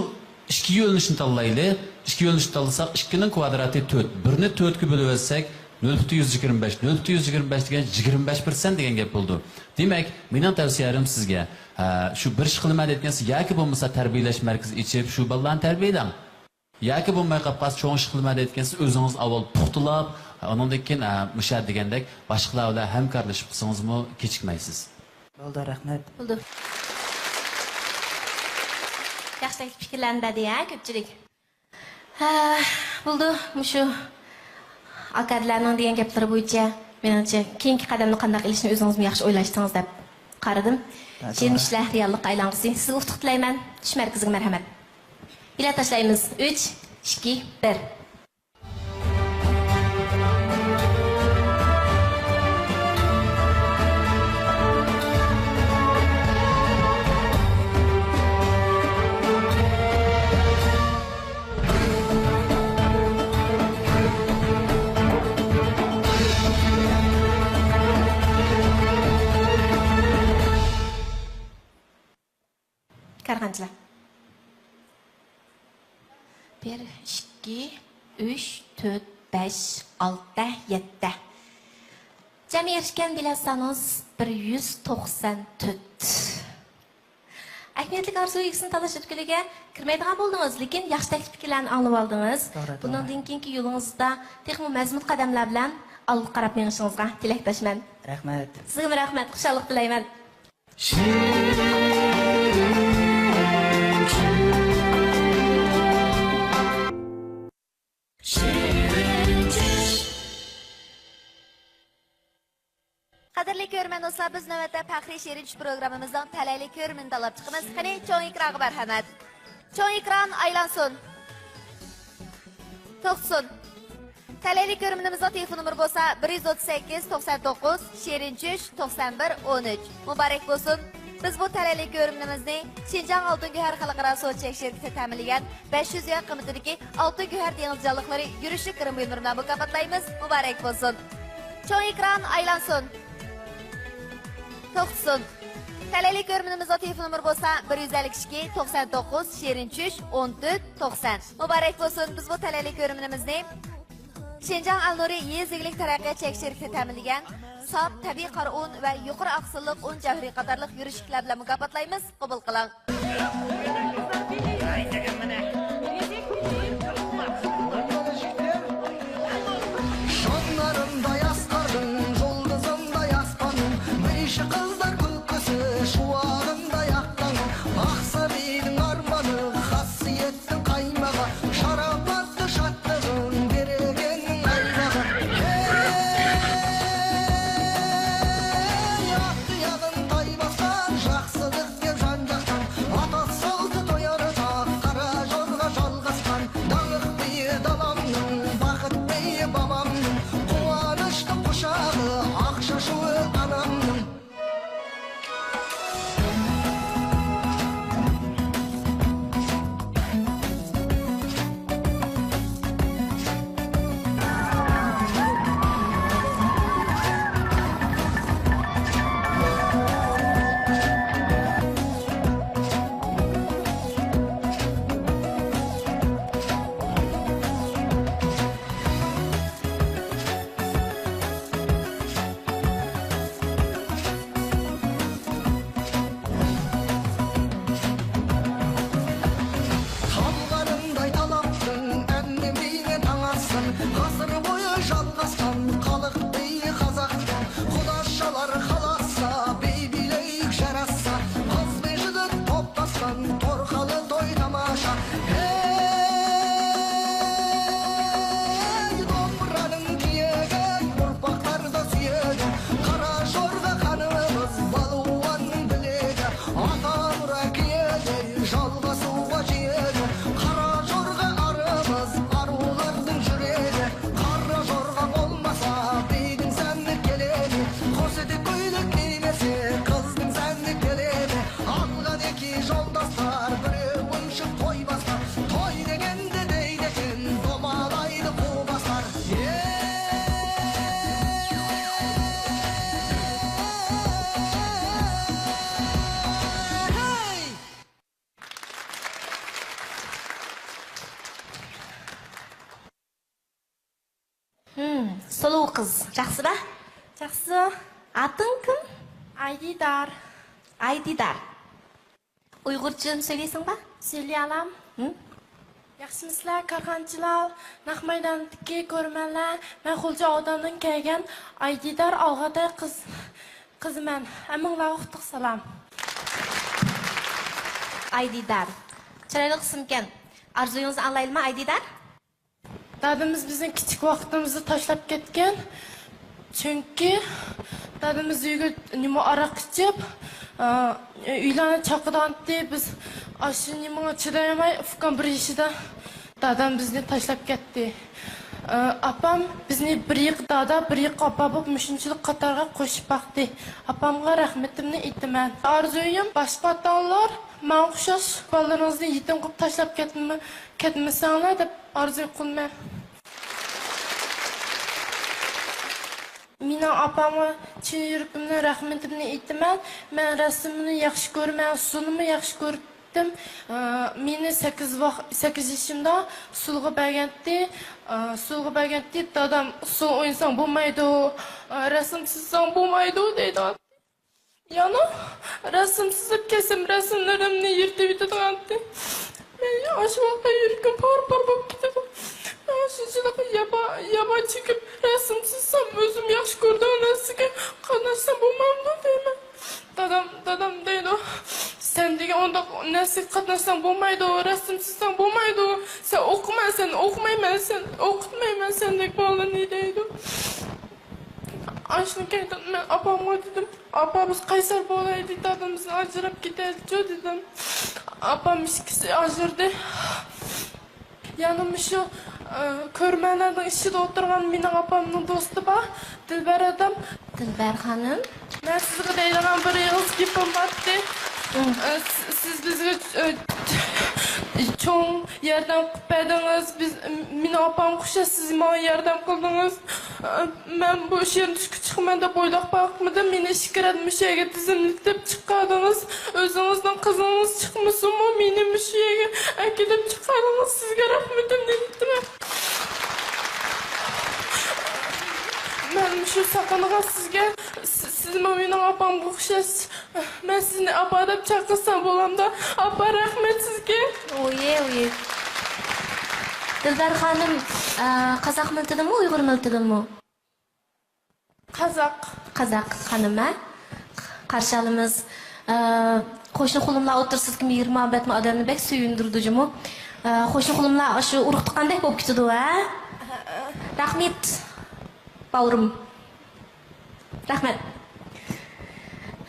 ئىككى يۆنىلىشنى تاللايلى. ئىككى يۆنىلىشنى تاللىساق، ئىككىنىڭ كۋادراتى تۆت. بىرنى تۆتكە بۆلۈۋەتسەك، نۆل پۈتۈن يۈز يىگىرمە بەش. نۆل پۈتۈن يۈز يىگىرمە بەش دېگەن يىگىرمە بەش پىرسەنت دېگەن گەپ بولىدۇ. دېمەك، مېنىڭ تەۋسىيەم سىزگە، ھە، شۇ بىر ئىش قىلىمەن دەيدىكەنسىز، ياكى بولمىسا تەربىيەلەش مەركىزى ئېچىپ، شۇ بالىلارنى تەربىيەلەڭ. ياكى بولماي قاپقالسا، چوڭ ئىش قىلىمەن دەيدىكەنسىز، ئۆزىڭىز ئاۋۋال پۇختىلاپ، ئۇنىڭدىن كېيىن، ھە، مۇشۇ دېگەندەك باشقىلار بىلەن ھەمكارلىشىپ قىلسىڭىزمۇ كېچىكمەيسىز. بولدى، رەھمەت. بولدى. ياخشى تەكلىپ پىكىرلەرنى بەردى، ھە، كۆپچىلىك؟ ھە، بولدى. مۇشۇ ئاكادىلەرنىڭ دېگەن گەپلىرى بويىچە، مېنىڭچە، كېيىنكى قەدەمنى قانداق ئېلىشنى ئۆزىڭىزمۇ ياخشى ئويلاشتىڭىز دەپ قارىدىم. ھە، كېيىن توغرا. ئىشلار رېئاللىققا ئايلانغۇسى. سىزگە ئۇتۇق تىلەيمەن. چۈش مەركىزىگە مەرھەمەت. بېلەت تاشلايمىز. ئۈچ، ئىككى، بىر. كارخانىچىلار. بىر، ئىككى، ئۈچ، تۆت، بەش، ئالتە، يەتتە. جەمئىي ئېرىشكەن بېلەت سانىڭىز بىر يۈز توقسان تۆت. ئەھمىيەتلىك ئارزۇ ئىگىسىنى تاللاش ئۆتكىلىگە كىرمەيدىغان بولدىڭىز، لېكىن ياخشى تەكلىپ پىكىرلەرنى ئاڭلىۋالدىڭىز. توغرا، توغرا. بۇنىڭدىن كېيىنكى يولىڭىزدا تېخىمۇ مەزمۇت قەدەملەر بىلەن ئالغا قاراپ مېڭىشىڭىزغا تىلەكداشمەن. رەھمەت. سىزگىمۇ رەھمەت، خۇشاللىق تىلەيمەن. شېرىن چۈش. شېرىن چۈش. قەدىرلىك كۆرۈرمەن دوستلار، بىز نۆۋەتتە پەخرىي شېرىن چۈش پروگراممىمىزنىڭ تەلەيلىك كۆرۈرمىنىنى تاللاپ چىقىمىز. قېنى، چوڭ ئېكرانغا مەرھەمەت. چوڭ ئېكران ئايلانسۇن. توختىسۇن. تەلەيلىك كۆرۈرمىنىمىزنىڭ تېلېفون نومۇرى بولسا بىر يۈز ئوتتۇز سەككىز، توقسان توققۇز، شېرىن چۈش، توقسان بىر، ئون ئۈچ. مۇبارەك بولسۇن! بىز بۇ تەلەيلىك كۆرۈرمىنىمىزنى شىنجاڭ ئالتۇن گۆھەر خەلقئارا سودا چەك شىركىتى تەمىنلىگەن بەش يۈز يۈەن قىممىتىدىكى ئالتۇن گۆھەر دېڭىز جانلىقلىرى يۈرۈشلۈك گىرىم بۇيۇملىرى بىلەن مۇكاپاتلايمىز. مۇبارەك بولسۇن! چوڭ ئېكران ئايلانسۇن! توختىسۇن! تەلەيلىك كۆرۈرمىنىمىزنىڭ تېلېفون نومۇرى بولسا بىر يۈز ئەللىك ئىككى، توقسان توققۇز، شېرىن چۈش، ئون تۆت، توقسان. مۇبارەك بولسۇن! بىز بۇ تەلەيلىك كۆرۈرمىنىمىزنى شىنجاڭ ئەلنۇرى يېزا ئىگىلىك تەرەققىيات چەك شىركىتى تەمىنلىگەن ساپ تەبىئىي قارا ئۇن ۋە يۇقىرى ئاقسىللىق ئۇن جەۋھىرى قاتارلىق يۈرۈشلۈكلەر بىلەن مۇكاپاتلايمىز. قوبۇل قىلىڭ. شاملىرىمدا ياسقىدىڭ، يۇلدۇزۇمدا ياسقان، مىشە قىزلار كۈلكىسى شۇۋاغىمدا ياقتىڭ. ئاقسارىنىڭ ئارمانى، خاسىيەتنىڭ قايمىقى، شاراپاتتا شادلىقىڭ، بېرىلگەننىڭ ئايلىقى. ھەي، ياقتى ياغىن تاي باسقان، شاخسىدىق دەپ جان جاققان، ئاتاسىغا سولۇۋ قىز. ياخشىدا؟ ياخشى. ئاتىڭ كىم؟ ئايدىدار. ئايدىدار. ئۇيغۇرچىنى سۆيلەيسەنبا؟ سۆيلىيالام. ھىم؟ ياخشىمۇسىلەر كارخانىچىلار، نەق مەيداندىكى كۆرۈرمەنلەر؟ مەن غۇلجا ئاۋۇداندىن كەلگەن ئايدىدار ئالغاتاي قىز، قىزىمەن. ھەممىڭلارغا ئۇتۇق سالام. ئايدىدار. چىرايلىق ئىسىمكەن. ئارزۇيىڭىزنى ئاڭلايلىما، ئايدىدار؟ دادىمىز بىزنى كىچىك ۋاقتىمىزدا تاشلاپ كەتكەن. چۈنكى دادىمىز ئۆيگە نېمە ئاراق ئىچىپ، ئا، ئۆيلەرنى چاقىدىغانتى. بىز ئاشۇ نېمىغا چىدايالماي، ئۇكام بىر يېشىدا دادام بىزنى تاشلاپ كەتتى. ئا، ئاپام بىزنى بىر يېقى دادا، بىر يېقى ئاپا بولۇپ مۇشۇنچىلىك قاتارغا قوشۇپ باقتى. ئاپامغا رەھمىتىمنى ئېيتىمەن. ئارزۇيۇم، باشقا ئاتا-ئانىلار ماڭا ئوخشاش بالىلىرىڭىزنى يېتىم قىلىپ تاشلاپ كەتمە-، كەتمىسەڭلار دەپ ئارزۇ قىلىمەن. مېنىڭ ئاپامغا چىن يۈرىكىمدىن رەھمىتىمنى ئېيتىمەن. مەن رەسىمنى ياخشى كۆرىمەن، ئۇسسۇلنىمۇ ياخشى كۆرەتتىم. ئا، مېنى سەككىز ۋاق-، سەككىز يېشىمدا ئۇسسۇلغا بەرگەنتى، ئا، ئۇسسۇلغا بەرگەنتى، دادام، «ئۇسسۇل ئوينىساڭ بولمايدۇ، ئا، رەسىم سىزساڭ بولمايدۇ» دەيدۇ. يەنە رەسىم سىزىپ كەلسەم، رەسىملىرىمنى يىرتىۋېتىدىغانتى. مەن ئاشۇ ۋاقىتتا يۈرىكىم پار-پار بولۇپ كېتىدۇ. مەن شۇنچىلىك يابا-، يابا چېكىپ، رەسىم سىزسام، ئۆزۈم ياخشى كۆرىدىغان نەرسىگە قاتناشسام بولمامدۇ دەيمەن. دادام، دادام دەيدۇ، «سەن دېگەن ئۇنداق نەرسىگە قاتناشساڭ بولمايدۇ، رەسىم سىزساڭ بولمايدۇ. سەن ئوقۇما، سەن ئوقۇمايمەن، سەن ئوقۇتمايمەن سەندەك بالىنى» دەيدۇ. ئاشۇنى كەينىدىن مەن ئاپامغا دېدىم، «ئاپا، بىز قەيسەر بولايلى، دادىمىزدىن ئاجراپ كېتەيلىچۇ» دېدىم. ئاپام ئىككىسى ئاجرىدى. يەنە مۇشۇ، ئە، كۆرمەنلەرنىڭ ئىچىدە ئولتۇرغان مېنىڭ ئاپامنىڭ دوستى بار، دىلبەر ئادەم. دىلبەر خانىم. مەن سىزگە دەيدىغان بىر ئېغىز گېپىم بارتتى. ئە، سىز، سىز بىزگە، ئە، چوڭ ياردەم قىلىپ بەردىڭىز. بىز، مېنىڭ ئاپامغا ئوخشاش سىز ماڭا ياردەم قىلدىڭىز. ئە، مەن بۇ ئىش يېرىدىن تۈشكە چىقىمەن دەپ ئويلاپ باقمىدىم. مېنى ئىككى رەت مۇشۇ يەرگە تىزىملىتىپ چىقاردىڭىز. ئۆزىڭىزنىڭ قىزىڭىز چىقمىسۇنمۇ، مېنى مۇشۇ يەرگە ئەكېلىپ چىقاردىڭىز. سىزگە رەھمىتىمنى ئېيتىمەن. مەن مۇشۇ ساقىنغان سىزگە، سىز، سىزمۇ مېنىڭ ئاپامغا ئوخشاش. مەن سىزنى ئاپا دەپ چاقىرسام بولامدا؟ ئاپا، رەھمەت سىزگە. ئويې، ئويې. دىلبەر خانىم، ئە، قازاق مىللىتىدىنمۇ، ئۇيغۇر مىللىتىدىنمۇ؟ قازاق. قازاق خانىم، ھە؟ قارشى ئالىمىز. ئە، قوشنا خۇلۇملار ئوتتۇرىسىدىكى مېھىر-مۇھەببەتمۇ ئادەمنى بەك سۆيۈندۈرىدۇ جۇمۇ. ئە، قوشنا خۇلۇملار شۇ ئۇرۇق تۇغقاندەك بولۇپ كېتىدۇ، ھە؟ رەھمەت، باۋرۇم. رەھمەت.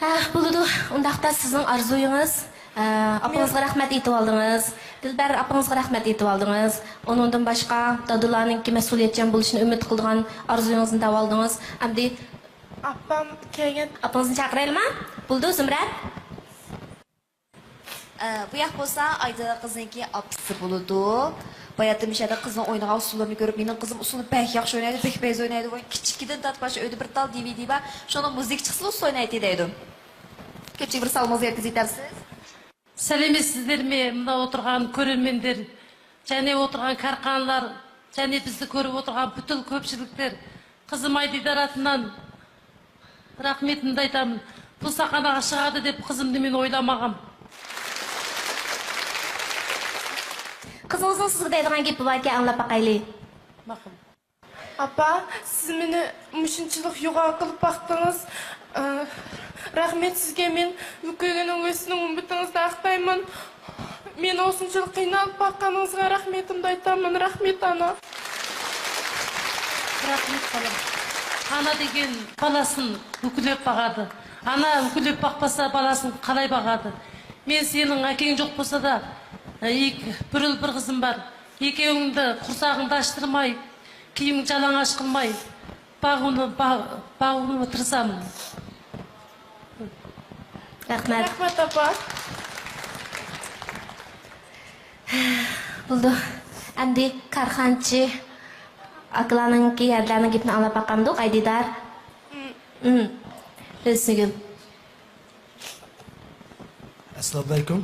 ھە، بولىدۇ. ئۇنداقتا سىزنىڭ ئارزۇيىڭىز، ئە، ئاپىڭىزغا رەھمەت ئېيتىۋالدىڭىز. دىلبەر ئاپىڭىزغا رەھمەت ئېيتىۋالدىڭىز. ئۇنىڭدىن باشقا دادىلارنىڭكى مەسئۇلىيەتچان بولۇشىنى ئۈمىد قىلىدىغان ئارزۇيىڭىزنى دەۋالدىڭىز. ئەمدى ئاپام كەلگەن. ئاپىڭىزنى چاقىرايلىما؟ بولىدۇ، زۇمرەت. ئە، بۇ ياق بولسا ئايدىدار قىزنىڭكى ئاپىسى بولىدۇ. باياتىن مۇشۇ يەردە قىزنىڭ ئوينىغان ئۇسسۇللىرىنى كۆرۈپ، مېنىڭ قىزىم ئۇسسۇلنى بەك ياخشى ئوينايدۇ، بەك بەيز ئوينايدۇ. كىچىكىدىن تارتىپ ئاشۇ ئۆيدە بىر تال دى ۋى دى بار، شۇنىڭ مۇزىكا چىقسىلا ئۇسسۇل ئوينايتتى دەيدۇ. كۆپچىلىك بىر سالامىڭىزنى يەتكۈزۈۋېتەمسىز؟ سەلىمىسىزلەرمۇ مۇندا ئولتۇرغان كۆرۈرمەنلەر، جەنى ئولتۇرغان كارخانىلار، جەنى بىزنى كۆرۈپ ئولتۇرغان پۈتۈن كۆپچىلىكلەر، قىزىم ئايدىدار ئاتىنىڭ رەھمىتىنى ئېيتامەن. بۇ ساقاناغا ئىشىغاندۇ دەپ قىزىمنى مېنى ئويلىمىغان. قىزىڭىزنىڭ سىزگە دەيدىغان گېپى باركەن، ئاڭلاپ باقايلى. ماقۇل. ئاپا، سىز مېنى مۇشۇنچىلىك يوغان قىلىپ باقتىڭىز. ئە، رەھمەت سىزگە، مەن ئۆكۈنگەن ئۆگەتسىنىڭ ئۈمىدىڭىزنى ئاقلايمەن. مېنى ئوسۇنچىلىك قىيناپ باققىنىڭىزغا رەھمىتىمنى ئېيتىمەن. رەھمەت، ئانا. رەھمەت، بالام. ئانا دېگەن بالىسىنى ئۆكۈنۈپ باقىدۇ. ئانا ئۆكۈنۈپ باقمىسا، بالىسىنى قالاي باقىدۇ؟ مەن سېنىڭ ئاكاڭ جوق بولسا-دا، ئىك-، بىر ئۇل، بىر قىزىم بار. ئىككىڭنى قۇرساقىڭدا ئاچتۇرماي، كىيىمىڭنى يالاڭاچ قىلماي، باغۋىنى، باغ-، باغۋىنى ئولتۇرسام. رەھمەت. رەھمەت، ئاپا. بولدى. ئەمدى كارخانىچى ئاكىلارنىڭكى، ھەدىلەرنىڭ گېپىنى ئاڭلاپ باقامدۇق، ئايدىدار؟ ھىم. ھىم. ھۆسنىگۈل. ئەسسالامۇئەلەيكۇم.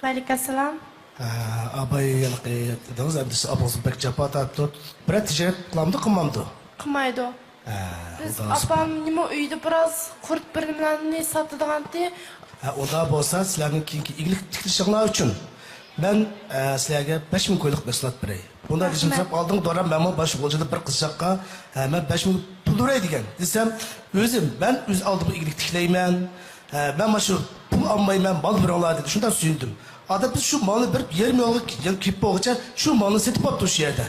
ۋەئەلەيكۇم ئەسسالام. ئە، ئاباي ھېلىقى دېدىڭىز، ئەمدى سىز ئاپىڭىزمۇ بەك جاپا تارتىپتۇ. بىرەر تىجارەت قىلامدۇ، قىلمامدۇ؟ قىلمايدۇ. ھە، بىز ئۇداس. ئاپام نېمە ئۆيدە بىراز قۇرت بىر نېمىلەرنى ساتىدىغانتى. ھە، ئۇنداق بولسا سىلەرنىڭ كېيىنكى ئىگىلىك تىكلىشىڭلار ئۈچۈن مەن، ئە، سىلەرگە بەش مىڭ كويلۇق مەھسۇلات بېرەي. بۇنداق دېسەم، رەھمەت. سەپ ئالدىڭ دورا، مەنمۇ باش غۇلجىدا بىر قىزچاققا، ھە، مەن بەش مىڭ پۇل بېرەي دېگەن. دېسەم، ئۆزۈم، مەن ئۆز ئالدىمغا ئىگىلىك تىكلەيمەن. ھە، مەن مانا شۇ پۇل ئالمايمەن، مال بېرىڭلار دېدى. شۇنداق سۆيۈندۈم. ئادەم بىز شۇ مالنى بېرىپ، يېرىم يولغا كېلىپ بولغۇچە شۇ مالنى سېتىپ ئاپتۇ شۇ يەردە.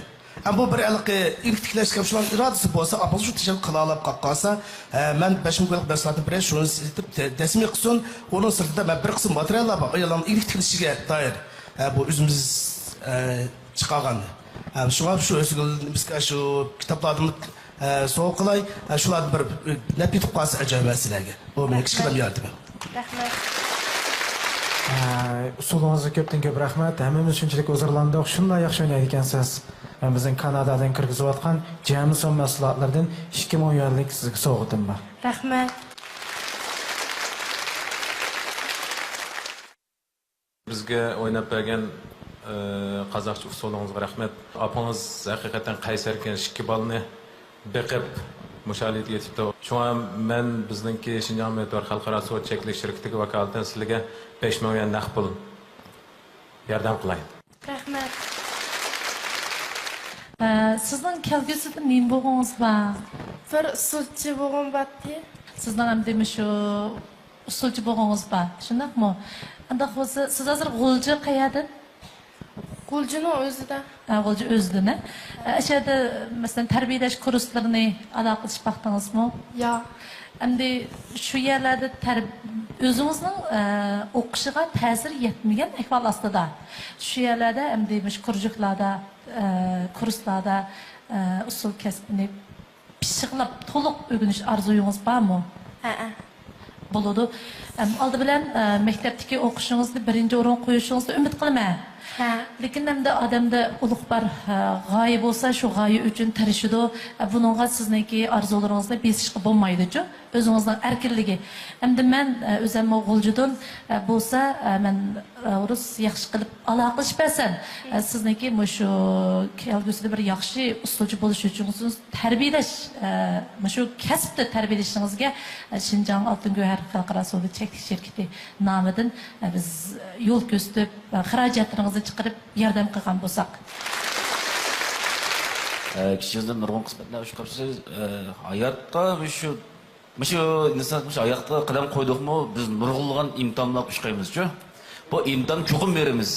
ئەمما بۇ بىر ھېلىقى ئىگىلىك تىكلەشكە شۇلارنىڭ ئىرادىسى بولسا، ئاپىڭىز شۇ تەشەببۇس قىلالاپ قالقانسا، ھە، مەن بەش مىڭ كويلۇق مەھسۇلاتنى بېرەي، شۇنى سېتىپ دە-، دەسمىي قىلسۇن. ئۇنىڭ سىرتىدا مەن بىر قىسىم ماتېرىياللار بار، ئاياللارنىڭ ئىگىلىك تىكلىشىگە دائىر. ھە، بۇ ئۆزىمىز، ھە، چىقارغان. ھە، شۇڭا شۇ ئۆزىگە شۇ كىتابلاردىن، ھە، سوۋغا قىلاي. ھە، شۇلاردىن بىر، بىر نەپ يېتىپ قالسا ئەجەب ئەمەس سىلەرگە. بۇ مېنىڭ كىچىككىنە ياردىمىم. رەھمەت. ئە، ئۇسسۇلىڭىزغا كۆپتىن كۆپ رەھمەت. ھەممىمىز شۇنچىلىك ھۇزۇرلاندۇق. شۇنداق ياخشى ئوينايدىكەنسىز. مەن بىزنىڭ كانادادىن كىرگۈزۈۋاتقان جەمى سوم مەھسۇلاتلىرىدىن ئىككى مىڭ يۈەنلىك سىزگە سوۋغىتىم بار. رەھمەت. بىزگە ئويناپ بەرگەن، ئى، قازاقچە ئۇسسۇلىڭىزغا رەھمەت. ئاپىڭىز ھەقىقەتەن قەيسەركەن، ئىككى بالىنى بېقىپ، مۇشۇ ھالەتكە يېتىپتۇ. شۇڭا مەن بىزنىڭكى شىنجاڭ مۆتىۋەر خەلقئارا سودا چەكلىك شىركىتىگە ۋاكالىتەن سىلىگە بەش مىڭ يۈەن نەق پۇل ياردەم قىلاي. رەھمەت. ئە، سىزنىڭ كەلگۈسىدە نېمە بولغۇڭىز بار؟ بىر ئۇسسۇلچى بولغۇم بارتى. سىزنىڭ ئەمدى مۇشۇ ئۇسسۇلچى بولغۇڭىز بار، شۇنداقمۇ؟ ئۇنداق بولسا، سىز ھازىر غۇلجا قەيەردىن؟ غۇلجىنىڭ ئۆزىدە. ھە، غۇلجا ئۆزىدىن، ھە؟ ئە، ئەشەدە، مەسىلەن، تەربىيەلەش كۇرسلىرىنى ئالاقىلىشىپ باقتىڭىزمۇ؟ ياق. ئەمدى شۇ يەرلەردە تەر-، ئۆزىڭىزنىڭ، ئە، ئوقۇشىغا تەسىر يەتمىگەن ئەھۋال ئاستىدا، شۇ يەرلەردە ئەمدى مۇشۇ كۇرژۇكلاردا، ئە، كۇرسلاردا، ئە، ئۇسسۇل كەسپىنى پىششىقلاپ تولۇق ئۆگىنىش ئارزۇيىڭىز بارمۇ؟ ھەئە. بولىدۇ. ئەم، ئالدى بىلەن، ئە، مەكتەپتىكى ئوقۇشىڭىزنى بىرىنچى ئورۇنغا قويۇشىڭىزنى ئۈمىد قىلىمەن. ھە. لېكىن ئەمدى ئادەمدە ئۇلۇغ بار، ئە، غايە بولسا، شۇ غايە ئۈچۈن تىرىشىدۇ. ئە، بۇنىڭغا سىزنىڭكى ئارزۇلىرىڭىزنى بېسىشقا بولمايدۇچۇ. ئۆزىڭىزنىڭ ئەركىنلىكى. ئەمدى مەن، ئە، ئۆزۈممۇ غۇلجىدىن، ئە، بولسا، ئە، مەن ئورۇس ياخشى قىلىپ ئالاقىلىشىپ بەرسەم، ئە، سىزنىڭكى مۇشۇ كەلگۈسىدە بىر ياخشى ئۇسسۇلچى بولۇش ئۈچۈن سىز تەربىيەلەش، ئە، مۇشۇ كەسىپتە تەربىيەلىشىڭىزگە، ئە، شىنجاڭ ئالتۇن گۆھەر خەلقئارا سودا چەكلىك شىركىتى نامىدىن، ئە، بىز يول كۆرسىتىپ، ئە، خىراجەتلىرىڭىزنى چىقىرىپ ياردەم قىلغان بولساق. ئە، كىچىكىڭىزدىن نۇرغۇن قىسمەتلەر ئۇچۇپ قاپسىز. ئە، ھاياتقا مۇشۇ مۇشۇ ئىنسان مۇشۇ ھاياتقا قەدەم قويدۇقمۇ، بىز نۇرغۇنلىغان ئىمتىھانلارغا ئۇچرايمىزچۇ. بۇ ئىمتىھاننى چوقۇم بېرىمىز.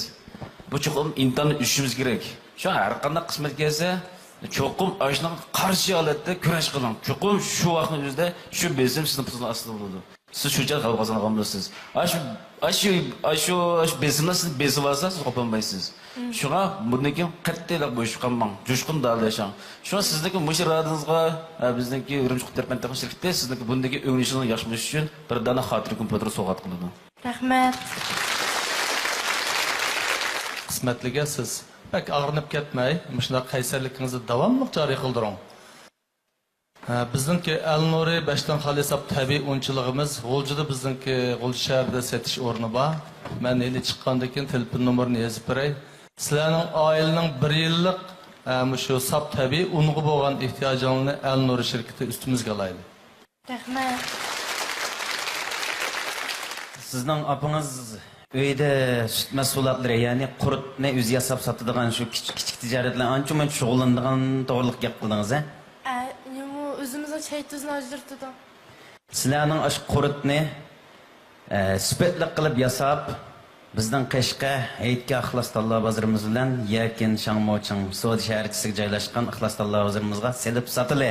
بۇ چوقۇم ئىمتىھاننى ئۈزۈشىمىز كېرەك. شۇڭا ھەر قانداق قىسمەت كەلسە، چوقۇم ئاشۇنىڭغا قارشى ھالەتتە كۈرەش قىلىڭ. چوقۇم شۇ ۋاقىتنىڭ ئۆزىدە شۇ بېسىم سىزنىڭ پۇتىڭىزنىڭ ئاستىدا بولىدۇ. سىز شۇنچە غەلىبە قازانغان بولىسىز. ئاشۇ، ئاشۇ، ئاشۇ، ئاشۇ بېسىملار سىزنى بېسىۋالسا، سىز قوپالمايسىز. شۇڭا بۇندىن كېيىن قەتئىيلا بوشىشىپ قالماڭ، جۇشقۇن دالىشىڭ. شۇڭا سىزنىڭكى مۇشۇ ئىرادىڭىزغا، ئە، بىزنىڭكى ئۈرۈمچى قۇرۇت تەرەپىدىن تېخى شىركىتى سىزنىڭكى بۇندىكى ئۆگىنىشىڭىزنى ياخشىلاش ئۈچۈن بىر دانە خاتىرە كومپيۇتېر سوۋغات قىلىدۇ. رەھمەت. قىسمەتلىككەن سىز. بەك ئاغرىنىپ كەتمەي، مۇشۇنداق قەيسەرلىكىڭىزنى داۋاملىق جارى قىلدۇرۇڭ. ھە، بىزنىڭكى ئەلنۇرى بەشتىن خالىي ساپ تەبىئىي ئۇنچىلىقىمىز غۇلجىدا، بىزنىڭكى غۇلجا شەھىرىدە سېتىش ئورنى بار. مەن ھېلى چىققاندىن كېيىن تېلېفون نومۇرىنى يېزىپ بېرەي. سىلەرنىڭ ئائىلىنىڭ بىر يىللىق، ھە، مۇشۇ ساپ تەبىئىي ئۇنغا بولغان ئېھتىياجىڭلارنى ئەلنۇرى شىركىتى ئۈستىمىزگە ئالايلى. رەھمەت. سىزنىڭ ئاپىڭىز ئۆيدە سۈت مەھسۇلاتلىرى، يەنى قۇرۇتنى ئۆزى ياساپ ساتىدىغان شۇ كىچىك، كىچىك تىجارەت بىلەن ئانچە مۇنچە شۇغۇللىنىدىغان توغرىلىق گەپ قىلدىڭىز، ھە؟ ئە، ئۇ ئۆزىمىزنىڭ چاي تۇزىنى ئاجرىتىدۇ. سىلەرنىڭ ئاشۇ قۇرۇتنى، ئە، سۈپەتلىك قىلىپ ياساپ، بىزنىڭ قەشقەر، ھېيتگاھ ئىخلاس تاللا بازىرىمىز بىلەن يەكىن شاڭمۇچىڭ سودا شەھەرچىسىگە جايلاشقان ئىخلاس تاللا بازىرىمىزغا سېلىپ ساتىلى.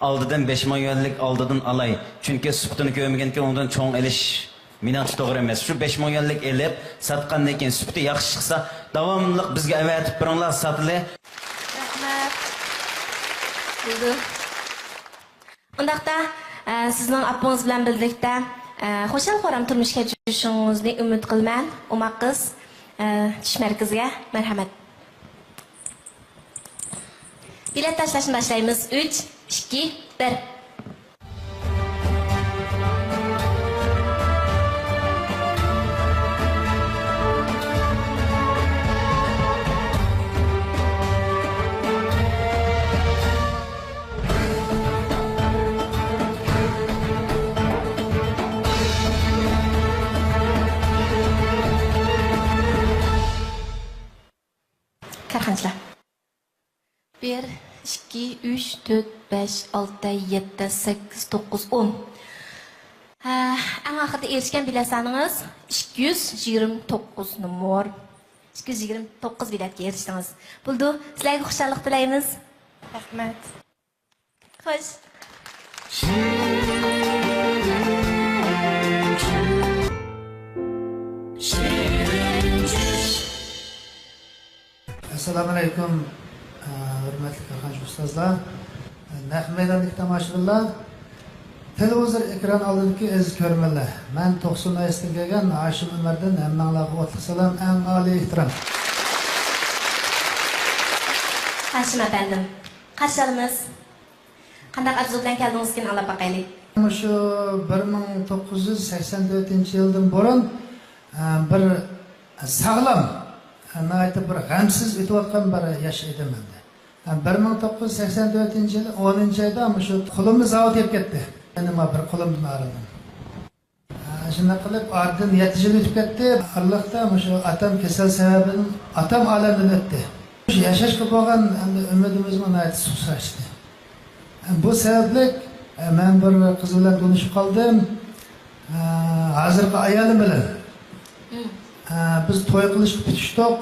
ئالدىدىن بەش مىڭ يۈەنلىك ئالدىدىن ئالاي، چۈنكى سۈپىتىنى كۆرمىگەنكىن ئۇنىڭدىن چوڭ ئېلىش مېنىڭچە توغرا ئەمەس. شۇ بەش مىڭ يۈەنلىك ئېلىپ ساتقاندىن كېيىن سۈپىتى ياخشى چىقسا، داۋاملىق بىزگە ئەۋەتىپ بېرىڭلار، ساتىلى. رەھمەت. بولدى. ئۇنداقتا، ئە، سىزنىڭ ئاپىڭىز بىلەن بىللىكتە، ئە، خۇشال-خۇرام تۇرمۇش كەچۈرۈشىڭىزنى ئۈمىد قىلىمەن، ئوماق قىز. ئە، چۈش مەركىزىگە مەرھەمەت. بېلەت تاشلاشنى باشلايمىز. ئۈچ، ئىككى، بىر. قانچىلار؟ بىر، ئىككى، ئۈچ، تۆت، بەش، ئالتە، يەتتە، سەككىز، توققۇز، ئون. ھە، ئەڭ ئاخىرىدا ئېرىشكەن بېلەت سانىڭىز ئىككى يۈز يىگىرمە توققۇز نومۇر. ئىككى يۈز يىگىرمە توققۇز بېلەتكە ئېرىشتىڭىز. بولىدۇ، سىلەرگە خۇشاللىق تىلەيمىز. رەھمەت. خوش. ئەسسالامۇ ئەلەيكۇم، ھۆرمەتلىك كارخانىچى ئۇستازلار، نەق مەيداندىكى تاماشىبىنلار، تېلېۋىزور ئېكران ئالدىدىكى ئەزىز كۆرۈرمەنلەر. مەن توقسان ئايسىدىن كەلگەن ھاشىم ئۆمەردىن ھەممىڭلارغا ئوتلۇق سالام، ئەڭ ئالىي ئېھتىرام. ھاشىم ئەپەندىم، قارشى ئالىمىز. قانداق ئارزۇ بىلەن كەلدىڭىز ئىكەن، ئاڭلاپ باقايلى. مۇشۇ بىر مىڭ توققۇز يۈز سەكسەن تۆتىنچى يىلدىن بۇرۇن، ئە، بىر ساغلام، ئە، ناھايىتى بىر غەمسىز ئۆتۈۋاتقان بىر ياش ئىدىم ئەمدى. ئە، بىر مىڭ توققۇز يۈز سەكسەن تۆتىنچى يىل ئونىنچى ئايدا مۇشۇ قولۇمنى زاۋۇت يەپ كەتتى. يەنە ما بىر قولۇمدىن ئايرىلدىم. ئە، شۇنداق قىلىپ، ئارىدىن يەتتە يىل ئۆتۈپ كەتتى. ئارىلىقتا مۇشۇ ئاتام كېسەل سەۋەبىدىن ئاتام ئالەمدىن ئۆتتى. مۇشۇ ياشاشقا بولغان ئەمدى ئۈمىدىمىزمۇ ناھايىتى سۇسلاشتى. بۇ سەۋەبلىك، ئە، مەن بىر قىز بىلەن تونۇشۇپ قالدىم. ئە، ھازىرقى ئايالىم بىلەن. مم. ئە، بىز توي قىلىشقا پۈتۈشتۇق.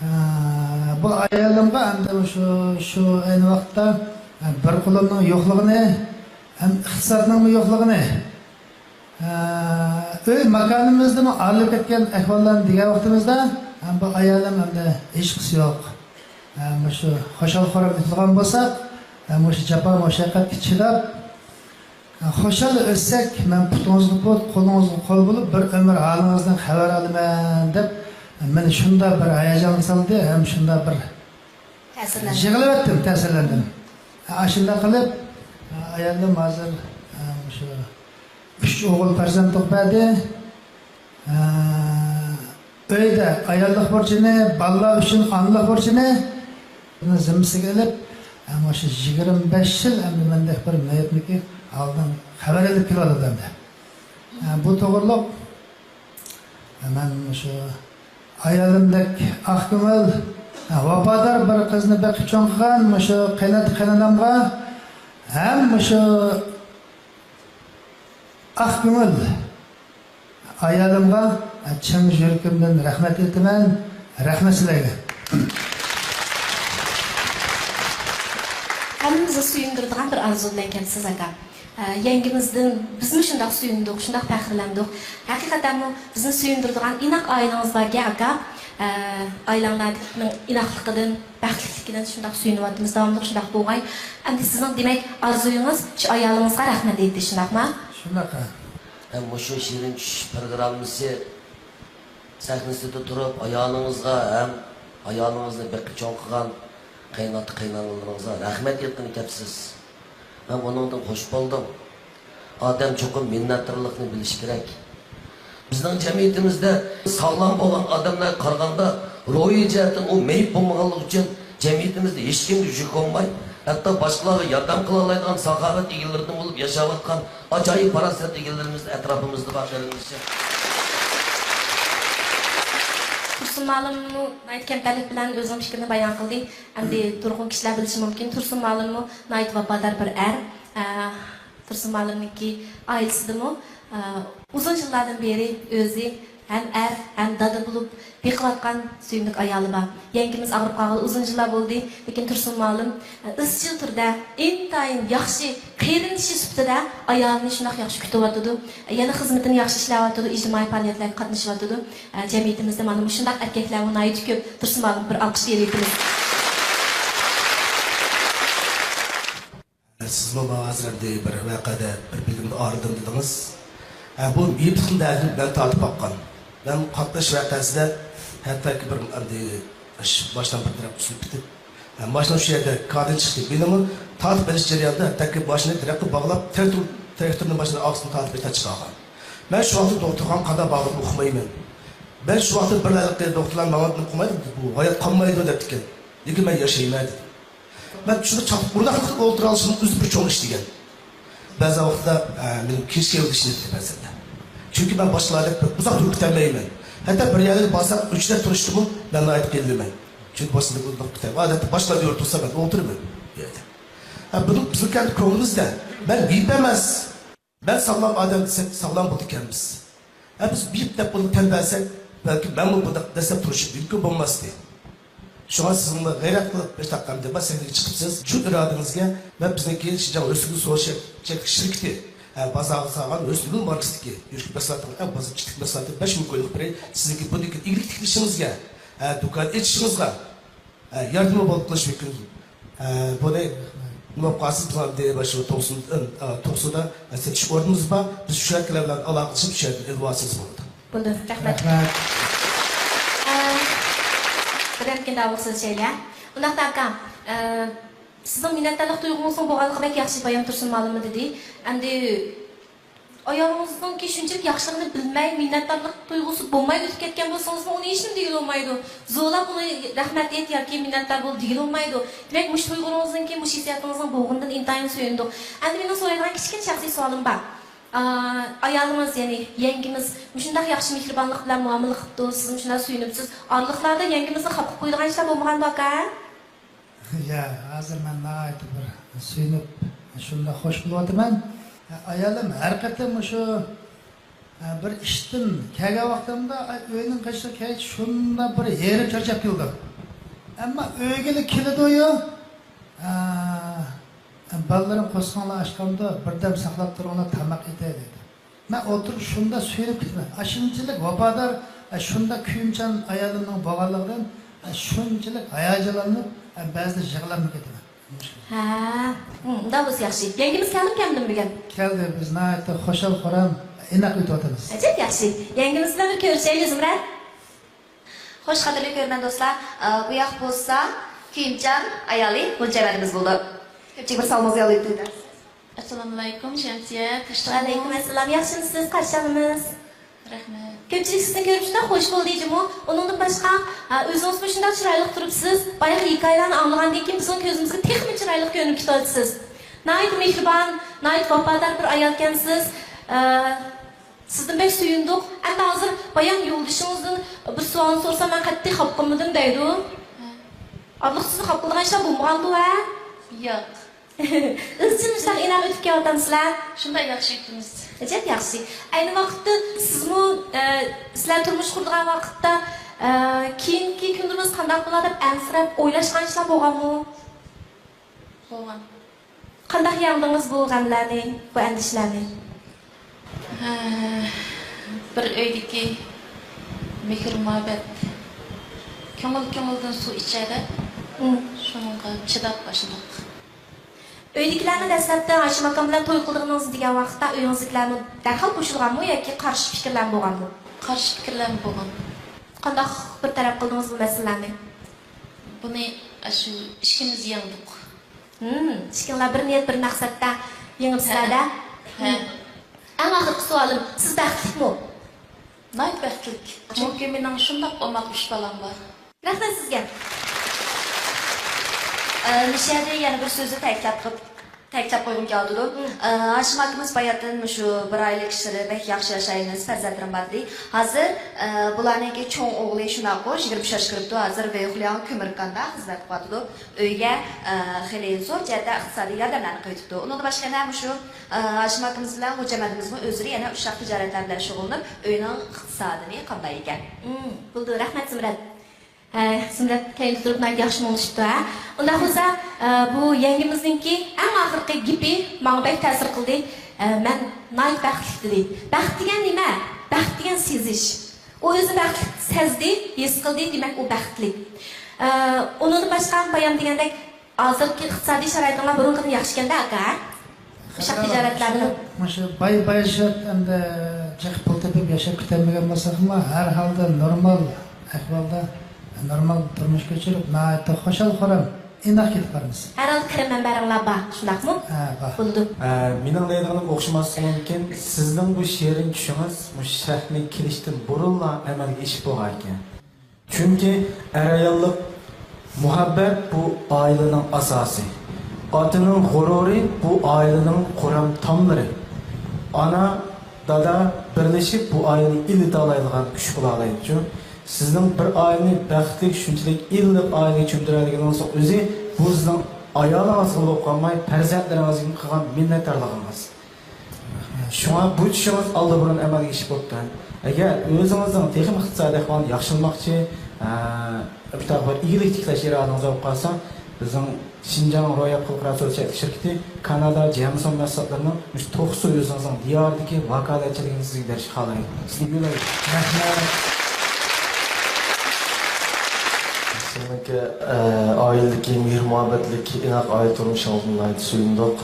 ئە، بۇ ئايالىمغا ئەمدى شۇ، شۇ ئەينى ۋاقىتتا، ئە، بىر قولۇمنىڭ يوقلۇقىنى، ھەم ئىقتىسادنىڭمۇ يوقلۇقىنى، ئە، ئۆي ماكانىمىزدىمۇ ئايرىلىپ كەتكەن ئەھۋاللارنى دېگەن ۋاقتىمىزدا، ئە، بۇ ئايالىم ئەمدى ھېچقىسى يوق. ئە، مۇشۇ خۇشال-خۇرام ئۆتىدىغان بولساق، ئە، مۇشۇ جاپا-مۇشەققەتكە چىداپ، خۇشال ئۆتسەك، مەن پۇتىڭىزغا پۇت، قولىڭىزغا قول بولۇپ، بىر ئۆمۈر ھالىڭىزدىن خەۋەر ئالىمەن، دەپ، مېنى شۇنداق بىر ھاياجانغا سالدى ھەم شۇنداق بىر تەسىرلەندىم. يىغلىۋەتتىم، تەسىرلەندىم. ئاشۇنداق قىلىپ، ئايالىم ھازىر، شۇ ئۈچ ئوغۇل پەرزەنت تۇغۇپ بەردى. ئە، ئۆيدە ئاياللىق بۇرچىنى، بالىلار ئۈچۈن ئانىلىق بۇرچىنى زىممىسىگە ئېلىپ، ئە، مۇشۇ يىگىرمە بەش يىل ئەمدى مەندەك بىر مېيىپنىڭكى ئالدىن خەۋەر ئېلىپ كېلىۋاتىدۇ ئەمدى. ئە، بۇ توغرىلىق، ئە، مەن مۇشۇ ئايالىمدەك ئاق كۆڭۈل، ئە، ۋاپادار بىر قىزنى بېقىپ چوڭ قىلغان مۇشۇ قېينات قېينانامغا ھەم مۇشۇ ئاق كۆڭۈل ئايالىمغا چىن يۈرىكىمدىن رەھمەت ئېيتىمەن. رەھمەت سىلەرگە. ھەممىمىزنى سۆيۈندۈرىدىغان بىر ئارزۇ بىلەن كەپسىز، ئاكا. ئە، يەڭگىمىزدىن بىزمۇ شۇنداق سۆيۈندۇق، شۇنداق پەخىرلەندۇق. ھەقىقەتەنمۇ بىزنى سۆيۈندۈرىدىغان ئىناق ئائىلىڭىز باركەن، ئاكا. ئە، ئائىلەڭلەردىكىنىڭ ئىناقلىقىدىن، بەختلىكلىكىدىن شۇنداق سۆيۈنۈۋاتىمىز. داۋاملىق شۇنداق بولغاي. ئەمدى سىزنىڭ، دېمەك، ئارزۇيىڭىز شۇ ئايالىڭىزغا رەھمەت ئېيتىش، شۇنداقمۇ؟ شۇنداق. ھەم مۇشۇ شېرىن چۈش پروگراممىسى سەھنىسىدە تۇرۇپ، ئايالىڭىزغا ھەم ئايالىڭىزنى بېقىپ چوڭ قىلغان قەينات-قەينانىلىرىڭىزغا رەھمەت ئېيتقىلى كەپسىز. مەن بۇنىڭدىن خوش بولدۇم. ئادەم چوقۇم مىننەتدارلىقنى بىلىشى كېرەك. بىزنىڭ جەمئىيىتىمىزدە ساغلام بولغان ئادەملەرگە قارىغاندا، روھىي جەھەتتىن ئۇ مېيىپ بولمىغانلىقى ئۈچۈن، جەمئىيىتىمىزدە ھېچكىمگە يۈك بولماي، ھەتتا باشقىلارغا ياردەم قىلالايدىغان ساخاۋەت ئىگىلىرىدىن بولۇپ ياشاۋاتقان ئاجايىپ پاراسەت ئىگىلىرىمىز ئەتراپىمىزدا بار، قېرىندىشىم. تۇرسۇن مۇئەللىممۇ ناھايىتى كەمتەرلىك بىلەن ئۆزىنىڭ پىكرىنى بايان قىلدى. ئەمدى نۇرغۇن كىشىلەر بىلىشى مۇمكىن، تۇرسۇن مۇئەللىممۇ ناھايىتى ۋاپادار بىر ئەر. ئە، تۇرسۇن مۇئەللىمنىڭكى ئائىلىسىدىمۇ، ئە، ئۇزۇن يىللاردىن بېرى ئۆزى ھەم ئەر، ھەم دادا بولۇپ بېقىۋاتقان سۆيۈملۈك ئايالى بار. يەڭگىمىز ئاغرىپ قالغىلى ئۇزۇن يىللار بولدى، لېكىن تۇرسۇن مۇئەللىم، ئە، ئىزچىل تۈردە، ئىنتايىن ياخشى قېرىندىشى سۈپىتىدە ئايالىنى شۇنداق ياخشى كۈتۈۋاتىدۇ. يەنە خىزمىتىنى ياخشى ئىشلەۋاتىدۇ، ئىجتىمائىي پائالىيەتلەرگە قاتنىشىۋاتىدۇ. ئە، جەمئىيىتىمىزدە مانا مۇشۇنداق ئەركەكلەرمۇ ناھايىتى كۆپ. تۇرسۇن مۇئەللىمگە بىر ئالقىش بېرىۋېتىمىز. سىزمۇ ماڭا ھازىر ئەمدى بىر ۋەقەدە بىر بىلىمدە ئايرىلدىم دېدىڭىز. ھە، بۇ مېيىپلىقنى دەل مەن تارتىپ باققان. مەن قاتناش ۋەقەسىدە ھەتتاكى بىر ئەمدى ماشىنام بىر تەرەپ ئۈزۈلۈپ كېتىپ، ھە، ماشىنا شۇ يەردە كاردىن چىقتى. مېنىمۇ تارتىپ ئېلىش جەريانىدا ھەتتاكى ماشىنىنى تىرەككە باغلاپ، تىراكتور، تىراكتورنىڭ ماشىنا ئارقىسىنى تارتىپ ئېلىپ چىقارغان. مەن شۇ ۋاقىتتا دوختۇرخانىغا قانداق بارغىنىنى ئۇقمايمەن. مەن شۇ ۋاقىتتا بىر ھېلىقى دوختۇرلار ماڭا ئۇقمايدۇ، بۇ ھايات قالمايدۇ دەپتىكەن. لېكىن مەن ياشايمەن دېدىم. مەن شۇنداق چاقلىق ئورۇنداقلىقتا ئولتۇرالىشىم ئۆزى بىر چوڭ ئىش دېگەن. بەزى ۋاقىتتا، ئە، مېنىڭ كېچىكىپ كېلىشىنى دېدى بەزىدە. چۈنكى مەن باشقىلاردەك بەك ئۇزاق تۇرۇپ كېتەلمەيمەن. ھەتتا بىر يەرلەرگە بارساق، ئۆچىدە تۇرۇشتىمۇ مەن ناھايىتى قىينىلىمەن. چۈنكى باشلىرىنى ئۇرۇپ كېتەي. ئادەتتە باشلار يورۇتۇلسا مەن ئولتۇرىمەن بۇ يەردە. ھە، بۇنىڭ بىزنىڭ كەلدى كۆڭلىمىزدە. مەن ۋىپ ئەمەس. مەن ساغلام ئادەم دېسەك، ساغلام بولىدىكەنمىز. ھە، بىز ۋىپ دەپ بۇنى تەن بەرسەك، بەلكىم مەنمۇ بۇنداق دەسسەپ تۇرۇشۇم مۇمكىن بولماستى. شۇڭا سىزمۇ غەيرەت قىلىپ، بىر دەقىقەمدە بار سەھنىگە چىقىپسىز. شۇ ئىرادىڭىزگە ۋە بىزنىڭكى شىنجاڭ ھۆسنگۈل سودا شىركىتى، ھە، بازارغا سالغان ھۆسنگۈل ماركىسىدىكى يۈرۈشكە مەھسۇلاتنىڭ ئەڭ بازار ئىچىدىكى مەھسۇلاتى بەش مىڭ كويلۇق بىرى سىزنىڭكى بۇ دېگەن ئىگىلىك تىكلىشىڭىزگە، ھە، دۇكان ئېچىشىڭىزغا، ھە، ياردىمى بولۇپ قېلىشى مۇمكىن. ھە، بۇنى نېمە بولۇپ قالسا، بىز ئەمدى مۇشۇ توقسۇن، ئە، توقسۇندا سېتىش ئورنىمىز بار. بىز شۇ يەرلەر بىلەن ئالاقىلىشىپ، شۇ يەردىن ئېلىۋالسىڭىز بولىدۇ. بولدى، رەھمەت. رەھمەت. ئە، بىردەمكىن داۋاملىق سۆزلىشەيلى. ئۇنداقتا ئاكا، ئە، سىزنىڭ مىننەتدارلىق تۇيغۇڭىزنىڭ بولغانلىقى بەك ياخشى، بايام تۇرسۇن مۇئەللىممۇ دېدى. ئەمدى ئايالىڭىزنىڭكى شۇنچىلىك ياخشىلىقىنى بىلمەي، مىننەتدارلىق تۇيغۇسى بولماي ئۆتۈپ كەتكەن بولسىڭىزمۇ، ئۇنى ھېچنېمە دېگىلى بولمايدۇ. زورلاپ ئۇنى رەھمەت ئېيت ياكى مىننەتدار بول دېگىلى بولمايدۇ. دېمەك، مۇشۇ تۇيغۇلىرىڭىزنىڭكى، مۇشۇ ھېسسىياتىڭىزنىڭ بولغىنىدىن ئىنتايىن سۆيۈندۇق. ئەمدى مېنىڭ سورايدىغان كىچىككىنە شەخسىي سوئالىم بار. ئا، ئايالىڭىز، يەنى يەڭگىمىز مۇشۇنداق ياخشى مېھرىبانلىق بىلەن مۇئامىلە قىپتۇ، سىزمۇ شۇنداق سۆيۈنۈپسىز. ئارىلىقلاردا يەڭگىمىزنى خاپا قىلىپ قويىدىغان ئىشلار بولمىغاندۇ، ئاكا؟ يا، ھازىر مەن ناھايىتى بىر سۆيۈنۈپ، شۇنداق خوش بولۇۋاتىمەن. ئايالىم ھەر قېتىم مۇشۇ، بىر ئىشتىن كەلگەن ۋاقتىمدا، ئۆينىڭ قېشىغا كەلگەچ شۇنداق بىر ھېرىپ چارچاپ كېلىدۇ. ئەمما ئۆيگىلا كېلىدۇ-يۇ، بالىلىرىم قورسىقىڭلار ئاچقاندۇ، بىردەم ساقلاپ تۇرۇڭلار، تاماق ئېتەي دەيدۇ. مەن ئولتۇرۇپ شۇنداق سۆيۈنۈپ كېتىمەن. ئاشۇنچىلىك ۋاپادار، شۇنداق كۆيۈمچان ئايالىمنىڭ بولغانلىقىدىن، شۇنچىلىك ھاياجانلىنىپ، بەزىدە يىغلاپمۇ كېتىمەن. ھە، ھىم، ئۇنداق بولسا ياخشى. يەڭگىمىز كەلدىمۇ، كەلمىدىمۇ بۈگۈن؟ كەلدى، بىز ناھايىتى خۇشال-خۇرام، ئىناق ئۆتۈۋاتىمىز. ئەجەب ياخشى. يەڭگىمىز بىلەن بىر كۆرۈشەيلى، زۇمرەت. خوش، قەدىرلىك كۆرۈرمەن دوستلار. ئە، بۇ ياق بولسا كۆيۈمچان ئايالى غۇلجا ئەمەتىمىز بولدى. كۆپچىلىك بىر سالامىڭىزنى يوللاپ ئۆتۈڭ. ئەسسالامۇئەلەيكۇم، شەمسىيە، خۇش كەلدىڭىز. ۋەئەلەيكۇم ئەسسالام، ياخشىمۇسىز؟ قارشى ئالىمىز. رەھمەت. كۆپچىلىك سىزنى كۆرۈپ شۇنداق خوش بولدى جۇمۇ. ئۇنىڭدىن باشقا، ئە، ئۆزىڭىزمۇ شۇنداق چىرايلىق تۇرۇپسىز. بايىقى ھېكايىلەرنى ئاڭلىغاندىن كېيىن بىزنىڭ كۆزىمىزگە تېخىمۇ چىرايلىق كۆرۈنۈپ كېتىۋاتىسىز. ناھايىتى مېھرىبان، ناھايىتى ۋاپادار بىر ئايالكەنسىز. ئە، سىزدىن بەك سۆيۈندۇق. ئەمدى ھازىر بايام يولدىشىڭىزدىن بىر سوئالنى سورىسام، مەن قەتئىي خاپا قىلمىدىم دەيدۇ. ھە. ئابلىق سىزنى خاپا قىلىدىغان ئىشلار بولمىغاندۇ، ھە؟ ياق. ئىزچىل مۇشۇنداق ئىناق ئۆتۈپ كېلىۋاتامسىلەر؟ شۇنداق ياخشى ئۆتىمىز. ئەجەب ياخشى. ئەينى ۋاقىتتا سىزمۇ، ئە، سىلەر تۇرمۇش قۇرىدىغان ۋاقىتتا، ئە، كېيىنكى كۈنلىرىمىز قانداق بولار دەپ ئەنسىرەپ ئويلاشقان ئىشلار بولغانمۇ؟ بولغان. قانداق يەڭدىڭىز بۇ غەملەرنى، بۇ ئەندىشىلەرنى؟ ھە، بىر ئۆيدىكى مېھىر-مۇھەببەت كۆڭۈل كۆڭۈلدىن سۇ ئىچەر دەپ، مم. شۇنىڭغا چىداپ ئاشۇنداق. ئۆيدىكىلەرمۇ دەسلەپتە ھاشىم ئاكام بىلەن توي قىلىدىغىنىڭىزنى دېگەن ۋاقىتتا ئۆيىڭىزدىكىلەرمۇ دەرھال قوشۇلغانمۇ ياكى قارشى پىكىرلەرمۇ بولغانمۇ؟ قارشى پىكىرلەرمۇ بولغان. قانداق بىر تەرەپ قىلدىڭىز بۇ مەسىلىلەرنى؟ بۇنى ئاشۇ ئىككىمىز يەڭدۇق. ھىم، ئىككىڭلار بىر نىيەت، بىر مەقسەتتە يېڭىپسىلەر-دە. ھە. ھىم. ئەڭ ئاخىرقى سوئالىم، سىز بەختلىكمۇ؟ ناھايىتى بەختلىك. چۈنكى مېنىڭ شۇنداق ئوماق ئۈچ بالام بار. رەھمەت سىزگە. ئە، مۇشۇ يەردە يەنە بىر سۆزنى تەكىتلەپ قىلىپ، تەكىتلەپ قويغۇم كېلىۋاتىدۇ. ھىم. ئە، ھاشىم ئاكىمىز باياتىن مۇشۇ بىر ئائىلە كىشىلىرى بەك ياخشى ياشايمىز، پەرزەنتلىرىم بار دېدى. ھازىر، ئە، بۇلارنىڭكى چوڭ ئوغلى شۇنداققۇ، يىگىرمە ئۈچ ياشقا كىرىپتۇ، ھازىر ۋېيخۇلياڭ كۆمۈركاندا خىزمەت قىلىۋاتىدۇ. ئۆيگە، ئە، خېلى زور جەھەتتە ئىقتىسادىي ياردەملەرنى قىلىۋېتىپتۇ. ئۇنىڭدىن باشقا يەنە مۇشۇ، ئە، ھاشىم ئاكىمىز بىلەن غوجا ئەمەتىمىزمۇ ئۆزلىرى يەنە ئۇششاق تىجارەتلەر بىلەن شۇغۇللىنىپ، ئۆينىڭ ئىقتىسادىنى قامدايدىكەن. مم، بولدى، رەھمەت زۇمرەت. ھە، زۇمرەت كەينىدە تۇرۇپ ناھايىتى ياخشى مۇڭدىشىپتۇ، ھە. ئۇنداق بولسا، ئە، بۇ يەڭگىمىزنىڭكى ئەڭ ئاخىرقى گېپى ماڭا بەك تەسىر قىلدى. ئە، مەن ناھايىتى بەختلىك دېدى. بەخت دېگەن نېمە؟ بەخت دېگەن سېزىش. ئۇ ئۆزىنى بەختلىك سەزدى، ھېس قىلدى، دېمەك، ئۇ بەختلىك. ئە، ئۇنىڭدىن باشقا، بايام دېگەندەك، ھازىرقى ئىقتىسادىي شارائىتىڭلار بۇرۇنقىدىن ياخشىكەن-دە، ئاكا؟ ئۇششاق تىجارەتلەرنى. مۇشۇ باي-باياشات ئەمدى جىق پۇل تېپىپ ياشاپ كېتەلمىگەن بولساقمۇ، ھەر ھالدا نورمال ئەھۋالدا، نورمال تۇرمۇش كەچۈرۈپ، ناھايىتى خۇشال-خۇرام ئىناق كېتىپ بارىمىز. ھەر ھالدا قىرىن مەنبەلىرىڭلار بار، شۇنداقمۇ؟ ھە، بار. بولىدۇ. ئە، مېنىڭ دەيدىغىنىم ئوخشىماسلىقى مۇمكىن، سىزنىڭ بۇ شېرىن چۈشىڭىز مۇشۇ شەرتنى كېلىشتىن بۇرۇنلا ئەمەلگە ئېشىپ بولغانىكەن. چۈنكى ئەر-ئاياللىق مۇھەببەت بۇ ئائىلىنىڭ ئاساسى. ئاتىنىڭ غۇرۇرى بۇ ئائىلىنىڭ قورام تاملىرى. ئانا، دادا بىرلىشىپ بۇ ئائىلىنى ئىللىتالايدىغان كۈچ بولالايدۇ. سىزنىڭ بىر ئائىلىنى بەختلىك، شۇنچىلىك ئىللىق ئائىلىگە چۆمدۈرەلىگىنىڭىزنىڭ ئۆزى، بۇ سىزنىڭ ئايالىڭىزغىلا بولۇپ قالماي، پەرزەنتلىرىڭىزگە قىلغان مىننەتدارلىقىڭىز. شۇڭا بۇ چۈشىڭىز ئاللىبۇرۇن ئەمەلگە ئېشىپ بوپتۇ. ئەگەر ئۆزىڭىزنىڭ تېخىمۇ ئىقتىسادىي ئەھۋالىنى ياخشىلىماقچى، ئە، بىر تەرەپتىن ئىگىلىك تىكلەش ئىرادىڭىز بولۇپ قالسا، بىزنىڭ شىنجاڭ روياپ خەلقئارا سودا چەكلىك شىركىتى كانادا جيامسون مەھسۇلاتلىرىنىڭ مۇشۇ توخۇسى ئۆزىڭىزنىڭ دىيارىدىكى ۋاكالەتچىلىكىنى سىزگە بېرىشكە خالايدۇ. سىزنى يۆلەيدۇ. رەھمەت. سىزنىڭكى، ئە، ئائىلىدىكى مېھىر-مۇھەببەتلىك، ئىناق ئائىلە تۇرمۇشىڭىزدىن ناھايىتى سۆيۈندۇق.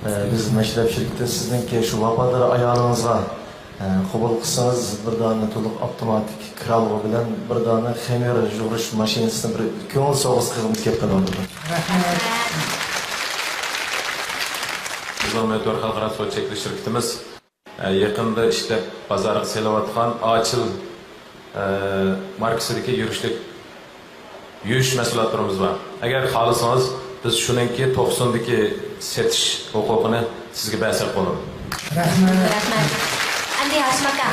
ئە، بىز مەشرەپ شىركىتى سىزنىڭكى شۇ ۋاپادار ئايالىڭىزغا، ئە، قوبۇل قىلسىڭىز، بىر دانە تولۇق ئاپتوماتىك كىرئالغۇ بىلەن بىر دانە خېمىر يۇغۇرۇش ماشىنىسىنى بىر كۆڭۈل سوۋغىسى قىلغىمىز كېلىپ قالىدۇ. رەھمەت. بىزنىڭ مۆتىۋەر خەلقئارا سودا چەكلىك شىركىتىمىز، ئە، يېقىندا ئىشلەپ بازارغا سېلىۋاتقان ئاچىل، ئە، ماركىسىدىكى يۈرۈشلۈك يۇيۇش مەھسۇلاتلىرىمىز بار. ئەگەر خالىسىڭىز، بىز شۇنىڭكى توخۇسىنىڭكى سېتىش ھوقۇقىنى سىزگە بەرسەك بولىدۇ. رەھمەت. رەھمەت. ئەمدى ھاشىم ئاكا.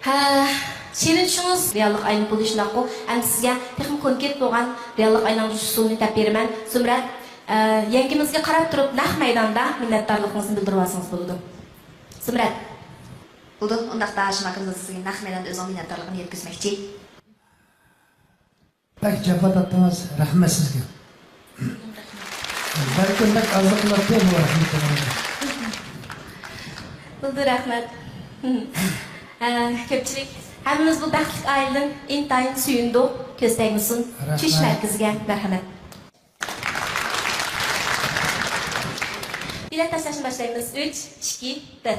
ھە، شېرىن چۈشىڭىز رېئاللىققا ئايلىنىپ بولدى، شۇنداققۇ؟ ئەمدى سىزگە تېخىمۇ كونكرېت بولغان رېئاللىققا ئايلاندۇرۇش ئۇسۇلىنى دەپ بېرىمەن. زۇمرەت، ئە، يەڭگىمىزگە قاراپ تۇرۇپ نەق مەيداندا مىننەتدارلىقىڭىزنى بىلدۈرۈۋالسىڭىز بولىدۇ. زۇمرەت. بولىدۇ، ئۇنداقتا ھاشىم ئاكىمىز سىزگە نەق مەيداندا ئۆزىنىڭ مىننەتدارلىقىنى يەتكۈزمەكچى. بەك جاپا تارتتىڭىز، رەھمەت سىزگە. بەلكىم بەك ئازلىق قىلاتتى بۇ رەھمىتىڭىزنى. بولدى، رەھمەت. ئە، كۆپچىلىك، ھەممىمىز بۇ بەختلىك ئائىلىدىن ئىنتايىن سۆيۈندۇق. كۆز تەگمىسۇن. رەھمەت. چۈش مەركىزىگە مەرھەمەت. بېلەت تاشلاشنى باشلايمىز. ئۈچ، ئىككى، بىر.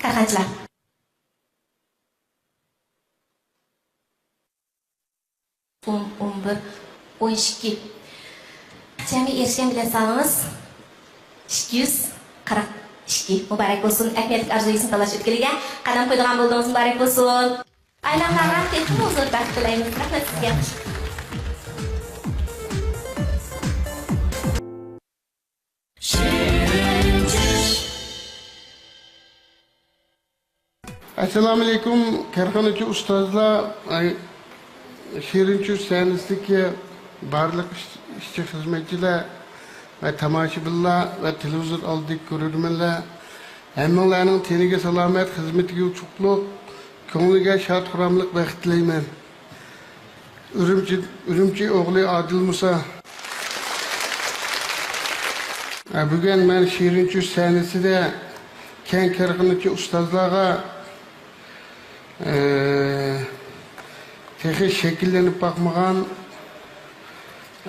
كارخانىچىلار. ئون، ئون بىر، ئون ئىككى. جەمئىي ئېرىشكەن بېلەت سانىڭىز ئىككى يۈز قىرىق ئىككى. مۇبارەك بولسۇن. ئەھمىيەتلىك ئارزۇ ھېسىنى تاللاش ئۆتكىلىگە قەدەم قويىدىغان بولدۇڭىز. مۇبارەك بولسۇن. ئائىلەڭلارغا تېخىمۇ زور بەخت تىلەيمىز. رەھمەت سىزگە. ئەسسالامۇئەلەيكۇم، كارخانىچى ئۇستازلار، ئاي، شېرىن چۈش سەھنىسىدىكى بارلىق ئىش-، ئىشچى-خىزمەتچىلەر ۋە تاماشىبىنلار ۋە تېلېۋىزور ئالدىدىكى كۆرۈرمەنلەر، ھەممىڭلارنىڭ تېنىگە سالامەت، خىزمىتىگە ئۇتۇقلۇق، كۆڭلىگە شاد-خۇراملىق، بەخت تىلەيمەن. ئۈرۈمچى، ئۈرۈمچى ئوغلى ئادىل مۇسا. ئە، بۈگۈن مەن شېرىن چۈش سەھنىسىدە كەڭ كارخانىچى ئۇستازلارغا، ئە، تېخى شەكىللىنىپ باقمىغان،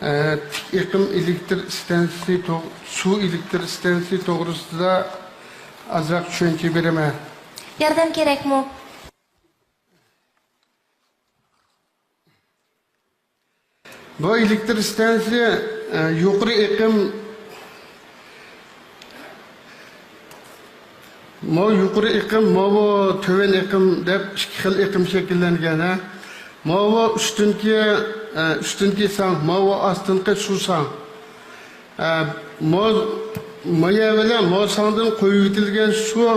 ئە، تىك ئېقىم ئېلېكتر ئىستانسىسى توغ-، سۇ ئېلېكتر ئىستانسىسى توغرىسىدا ئازراق چۈشەنچە بېرىمەن. ياردەم كېرەكمۇ؟ بۇ ئېلېكتر ئىستانسىسى، ئە، يۇقىرى ئېقىم، ماۋۇ يۇقىرى ئېقىم، ماۋۇ تۆۋەن ئېقىم دەپ ئىككى خىل ئېقىم شەكىللەنگەن، ھە. ماۋۇ ئۈستۈنكى، ئە، ئۈستۈنكى ساڭ، ماۋۇ ئاستىنقى سۇ ساڭ. ئە، مو-، مايا بىلەن موساڭدىن قويۇۋېتىلگەن سۇ،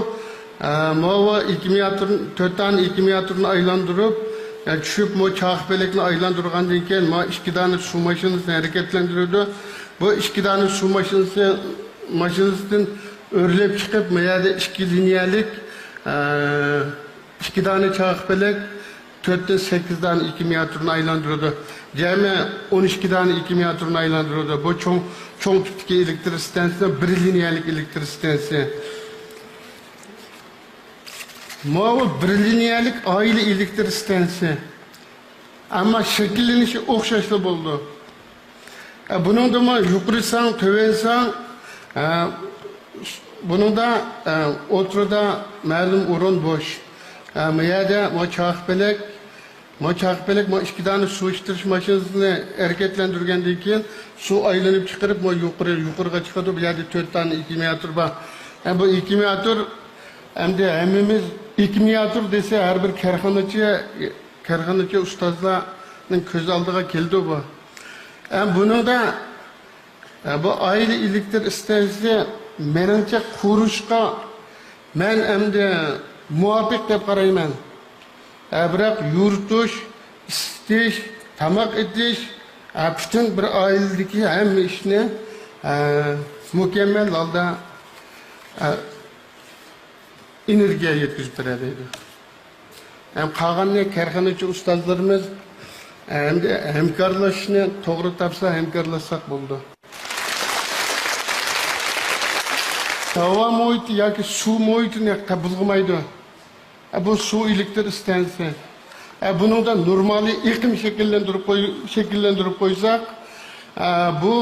ئە، ماۋۇ ئېككۇمۇلياتور، تۆت دانە ئېككۇمۇلياتورنى ئايلاندۇرۇپ، ئە، چۈشۈپ، مو چاقپەلەكنى ئايلاندۇرغاندىن كېيىن، ما ئىككى دانە سۇ ماشىنىسىنى ھەرىكەتلەندۈرىدۇ. بۇ ئىككى دانە سۇ ماشىنىسى، ماشىنىسىدىن ئۆرلەپ چىقىپ، ما يەردە ئىككى لىنىيەلىك، ئە، ئىككى دانە چاقپەلەك، تۆتتىن سەككىز دانە ئېككۇمۇلياتورنى ئايلاندۇرىدۇ. جەمئىي ئون ئىككى دانە ئېككۇمۇلياتورنى ئايلاندۇرىدۇ. بۇ چوڭ، چوڭ تىپتىكى ئېلېكتر ئىستانسىسى، بىر لىنىيەلىك ئېلېكتر ئىستانسىسى. ماۋۇ بىر لىنىيەلىك ئائىلە ئېلېكتر ئىستانسىسى. ئەمما شەكىللىنىشى ئوخشاشلا بولىدۇ. ئە، بۇنىڭدىمۇ يۇقىرى ساڭ، تۆۋەن ساڭ، ئە، بۇنىڭدا، ئە، ئوتتۇرىدا مەلۇم ئورۇن بوش. ئە، بۇ يەردە بۇ چاقپەلەك، مانا چاقىپەلەك، مانا ئىككى دانە سۇ ئىچتۈرۈش ماشىنىسىنى ھەرىكەتلەندۈرگەندىن كېيىن، سۇ ئايلىنىپ چىقىرىپ، مانا يۇقىرى، يۇقىرىغا چىقىدۇ. بۇ يەردە تۆت دانە ئېككىمىياتور بار. ھە، بۇ ئېككىمىياتور، ئەمدى ھەممىمىز ئېككىمىياتور دېسە، ھەر بىر كارخانىچى، كارخانىچى ئۇستازلارنىڭ كۆز ئالدىغا كېلىدۇ بۇ. ھە، بۇنىڭدا، ھە، بۇ ئائىلە ئېلېكتر ئىستانسىسى، مېنىڭچە، قۇرۇشقا مەن ئەمدى مۇۋاپىق دەپ قارايمەن. ھە، بىراق يۇرۇتۇش، ئىسسىتىش، تاماق ئېتىش، ھە، پۈتۈن بىر ئائىلىدىكى ھەممە ئىشنى، ھە، مۇكەممەل ھالدا، ھە، ئېنېرگىيە يەتكۈزۈپ بېرەلەيدۇ. ھەم قالغاننى كارخانىچى ئۇستازلىرىمىز، ھەمدە ھەمكارلىشىشنى توغرا تاپسا، ھەمكارلاشساق بولىدۇ. ھاۋا مۇھىتى ياكى سۇ مۇھىتىنى قوبۇل قىلمايدۇ. ئە، بۇ سۇ ئېلېكتر ئىستانسىسى. ئە، بۇنىڭدا نورمالىي ئېقىم شەكىللەندۈرۈپ قوي-، شەكىللەندۈرۈپ قويساق، ئە، بۇ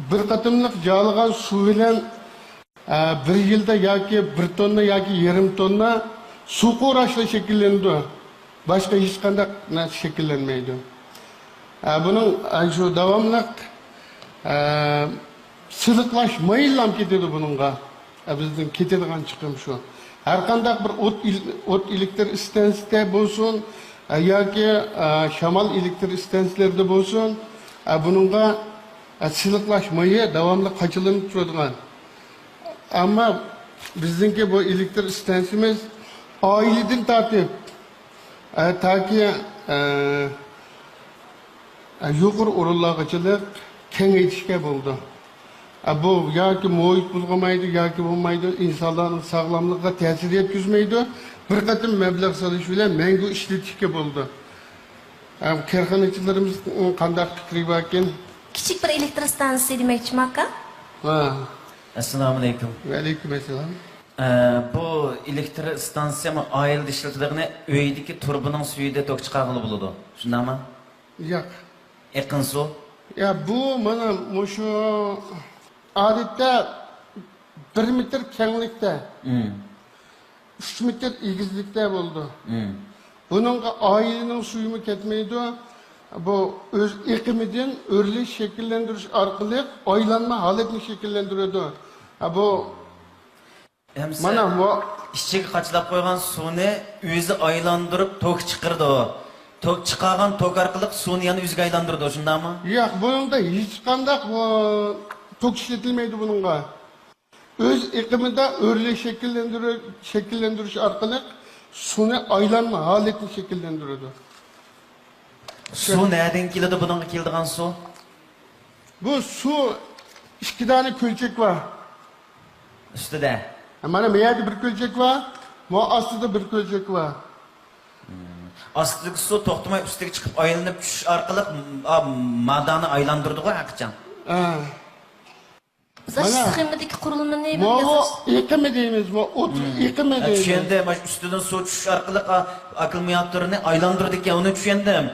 بىر قېتىملىق جالىغان سۇ بىلەن، ئە، بىر يىلدا ياكى بىر توننا ياكى يېرىم توننا سۇ قوراشلا شەكىللىنىدۇ. باشقا ھېچقانداق نەرسە شەكىللەنمەيدۇ. ئە، بۇنىڭ، ئە، شۇ داۋاملىق، ئە، سىلىقلاش مايىللام كېتىدۇ بۇنىڭغا. ئە، بىزنىڭ كېتىدىغان چىقىم شۇ. ھەر قانداق بىر ئوت ئېل-، ئوت ئېلېكتر ئىستانسىسىدا بولسۇن، ئە، ياكى، ئە، شامال ئېلېكتر ئىستانسىلىرىدا بولسۇن، ئە، بۇنىڭغا، ئە، سىلىقلاش مايى داۋاملىق قاچىلىنىپ تۇرىدىغان. ئەمما بىزنىڭكى بۇ ئېلېكتر ئىستانسىمىز ئائىلىدىن تارتىپ، ئە، تاكى، ئە، ئە، يۇقىرى ئورۇنلارغىچىلىك كېڭەيتىشكە بولىدۇ. ئە، بۇ ياكى مۇھىت بۇلغىمايدۇ، ياكى بولمايدۇ، ئىنسانلارنىڭ ساغلاملىقىغا تەسىر يەتكۈزمەيدۇ. بىر قېتىم مەبلەغ سېلىش بىلەن مەڭگۈ ئىشلىتىشكە بولىدۇ. ئە، كارخانىچىلىرىمىزنىڭ قانداق پىكرى باركىن؟ كىچىك بىر ئېلېكتر ئىستانسىسى دېمەكچىمۇ، ئاكا؟ ھە. ئەسسالامۇئەلەيكۇم. ۋەئەلەيكۇمئەسسالام. ئە، بۇ ئېلېكتر ئىستانسىسى ئائىلىدە ئىشلىتىدىغىنى ئۆيدىكى تۇرۇبىنىڭ سۈيىدە توك چىقارغىلى بولىدۇ. شۇنداقمۇ؟ ياق. ئېقىن سۇ؟ يا، بۇ مانا مۇشۇ ئادەتتە بىر مېتىر كەڭلىكتە، مم. ئۈچ مېتىر ئېگىزلىكتە بولىدۇ. مم. بۇنىڭغا ئائىلىنىڭ سۈيىمۇ كەتمەيدۇ. بۇ ئۆز ئېقىمىدىن ئۆرلەش شەكىللەندۈرۈش ئارقىلىق ئايلانما ھالەتنى شەكىللەندۈرىدۇ. ھە، بۇ ئەمسە مانا بۇ ئىچىگە قاچىلاپ قويغان سۇنى ئۆزى ئايلاندۇرۇپ توك چىقىرىدۇ. توك چىقارغان توك ئارقىلىق سۇنى يەنە ئۆزىگە ئايلاندۇرىدۇ، شۇنداقمۇ؟ ياق، بۇنىڭدا ھېچقانداق، ئۇ، توك ئىشلىتىلمەيدۇ بۇنىڭغا. ئۆز ئېقىمىدا ئۆرلەش شەكىللەندۈرۈ-، شەكىللەندۈرۈش ئارقىلىق سۇنى ئايلانما ھالەتنى شەكىللەندۈرىدۇ. سۇ نەدىن كېلىدۇ، بۇنىڭغا كېلىدىغان سۇ؟ بۇ سۇ ئىككى دانە كۆلچەك بار. ئۈستىدە؟ مانا بۇ يەردە بىر كۆلچەك بار، مانا ئاستىدا بىر كۆلچەك بار. ئاستىدىكى سۇ توختىماي ئۈستىگە چىقىپ ئايلىنىپ چۈشۈش ئارقىلىق، ئا، مادانى ئايلاندۇرىدىغۇ ھەر قاچان. ھە. بىز مانا سخېمىدىكى قۇرۇلمىنى ماۋۇ ئېقىمى دەيمىز، ماۋۇ ئوت ئېقىمى ھە، دەيمىز. چۈشەندىم. مانا ئۈستىدىن سۇ چۈشۈش ئارقىلىق، ئا، ئاككۇمۇلياتورنى ئايلاندۇرىدىكەن، ئۇنى چۈشەندىم.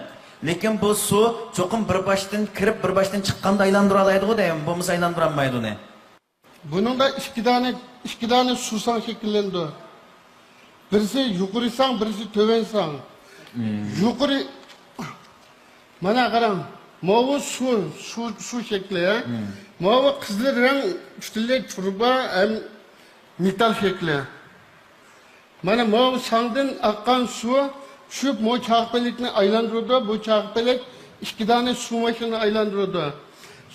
لېكىن بۇ سۇ چوقۇم بىر باشتىن كىرىپ، بىر باشتىن چىققاندا ئايلاندۇرالايدىغۇ دەيمەن، بولمىسا ئايلاندۇرالمايدۇ ئۇنى. بۇنىڭدا ئىككى دانە، ئىككى دانە سۇساڭ شەكىللىنىدۇ. بىرسى يۇقىرى ساڭ، بىرسى تۆۋەن ساڭ. يۇقىرى، مانا قاراڭ، ماۋۇ سۇ، سۇ، سۇ شەكلى، ھە؟ ماۋۇ قىزىل رەڭ پۈتۈنلەي تۇرۇبا ھەم مېتال شەكلى. مانا ماۋۇ ساڭدىن ئاققان سۇ چۈشۈپ، مو چاقپەلەكنى ئايلاندۇرىدۇ. بۇ چاقپەلەك ئىككى دانە سۇ ماشىنىنى ئايلاندۇرىدۇ.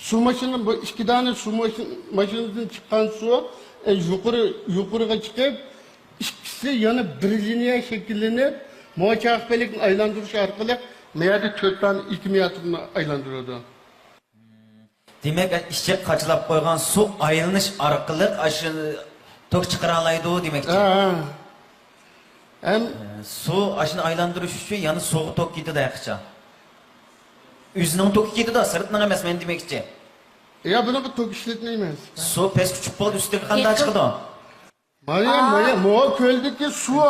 سۇ ماشىنا، بۇ ئىككى دانە سۇ ماشىن-، ماشىنىدىن چىققان سۇ، ئە، يۇقىرى، يۇقىرىغا چىقىپ، ئىككىسى يەنە بىر لىنىيە شەكىللىنىپ، مو چاقپەلەكنى ئايلاندۇرۇش ئارقىلىق ما يەردە تۆت دانە ئېككىمىياتورنى ئايلاندۇرىدۇ. دېمەك، ئىچىگە قاچىلاپ قويغان سۇ ئايلىنىش ئارقىلىق ئاشۇ توك چىقىرالايدۇ دېمەكچى. ھە، ھە. ھەم سۇ ئاشۇنى ئايلاندۇرۇش ئۈچۈن يەنە سۇغا توك كېتىدۇ ھەقىچان. ئۆزىنىڭ توكى كېتىدۇ، سىرتنىڭ ئەمەس، مەن دېمەكچى. يا، بۇنىڭغا توك ئىشلەتمەيمىز. سۇ پەسكە چۈشۈپ بولدى، ئۈستىگە قانداق چىقىدۇ؟ مانا، مانا، مو كۆلدىكى سۇ.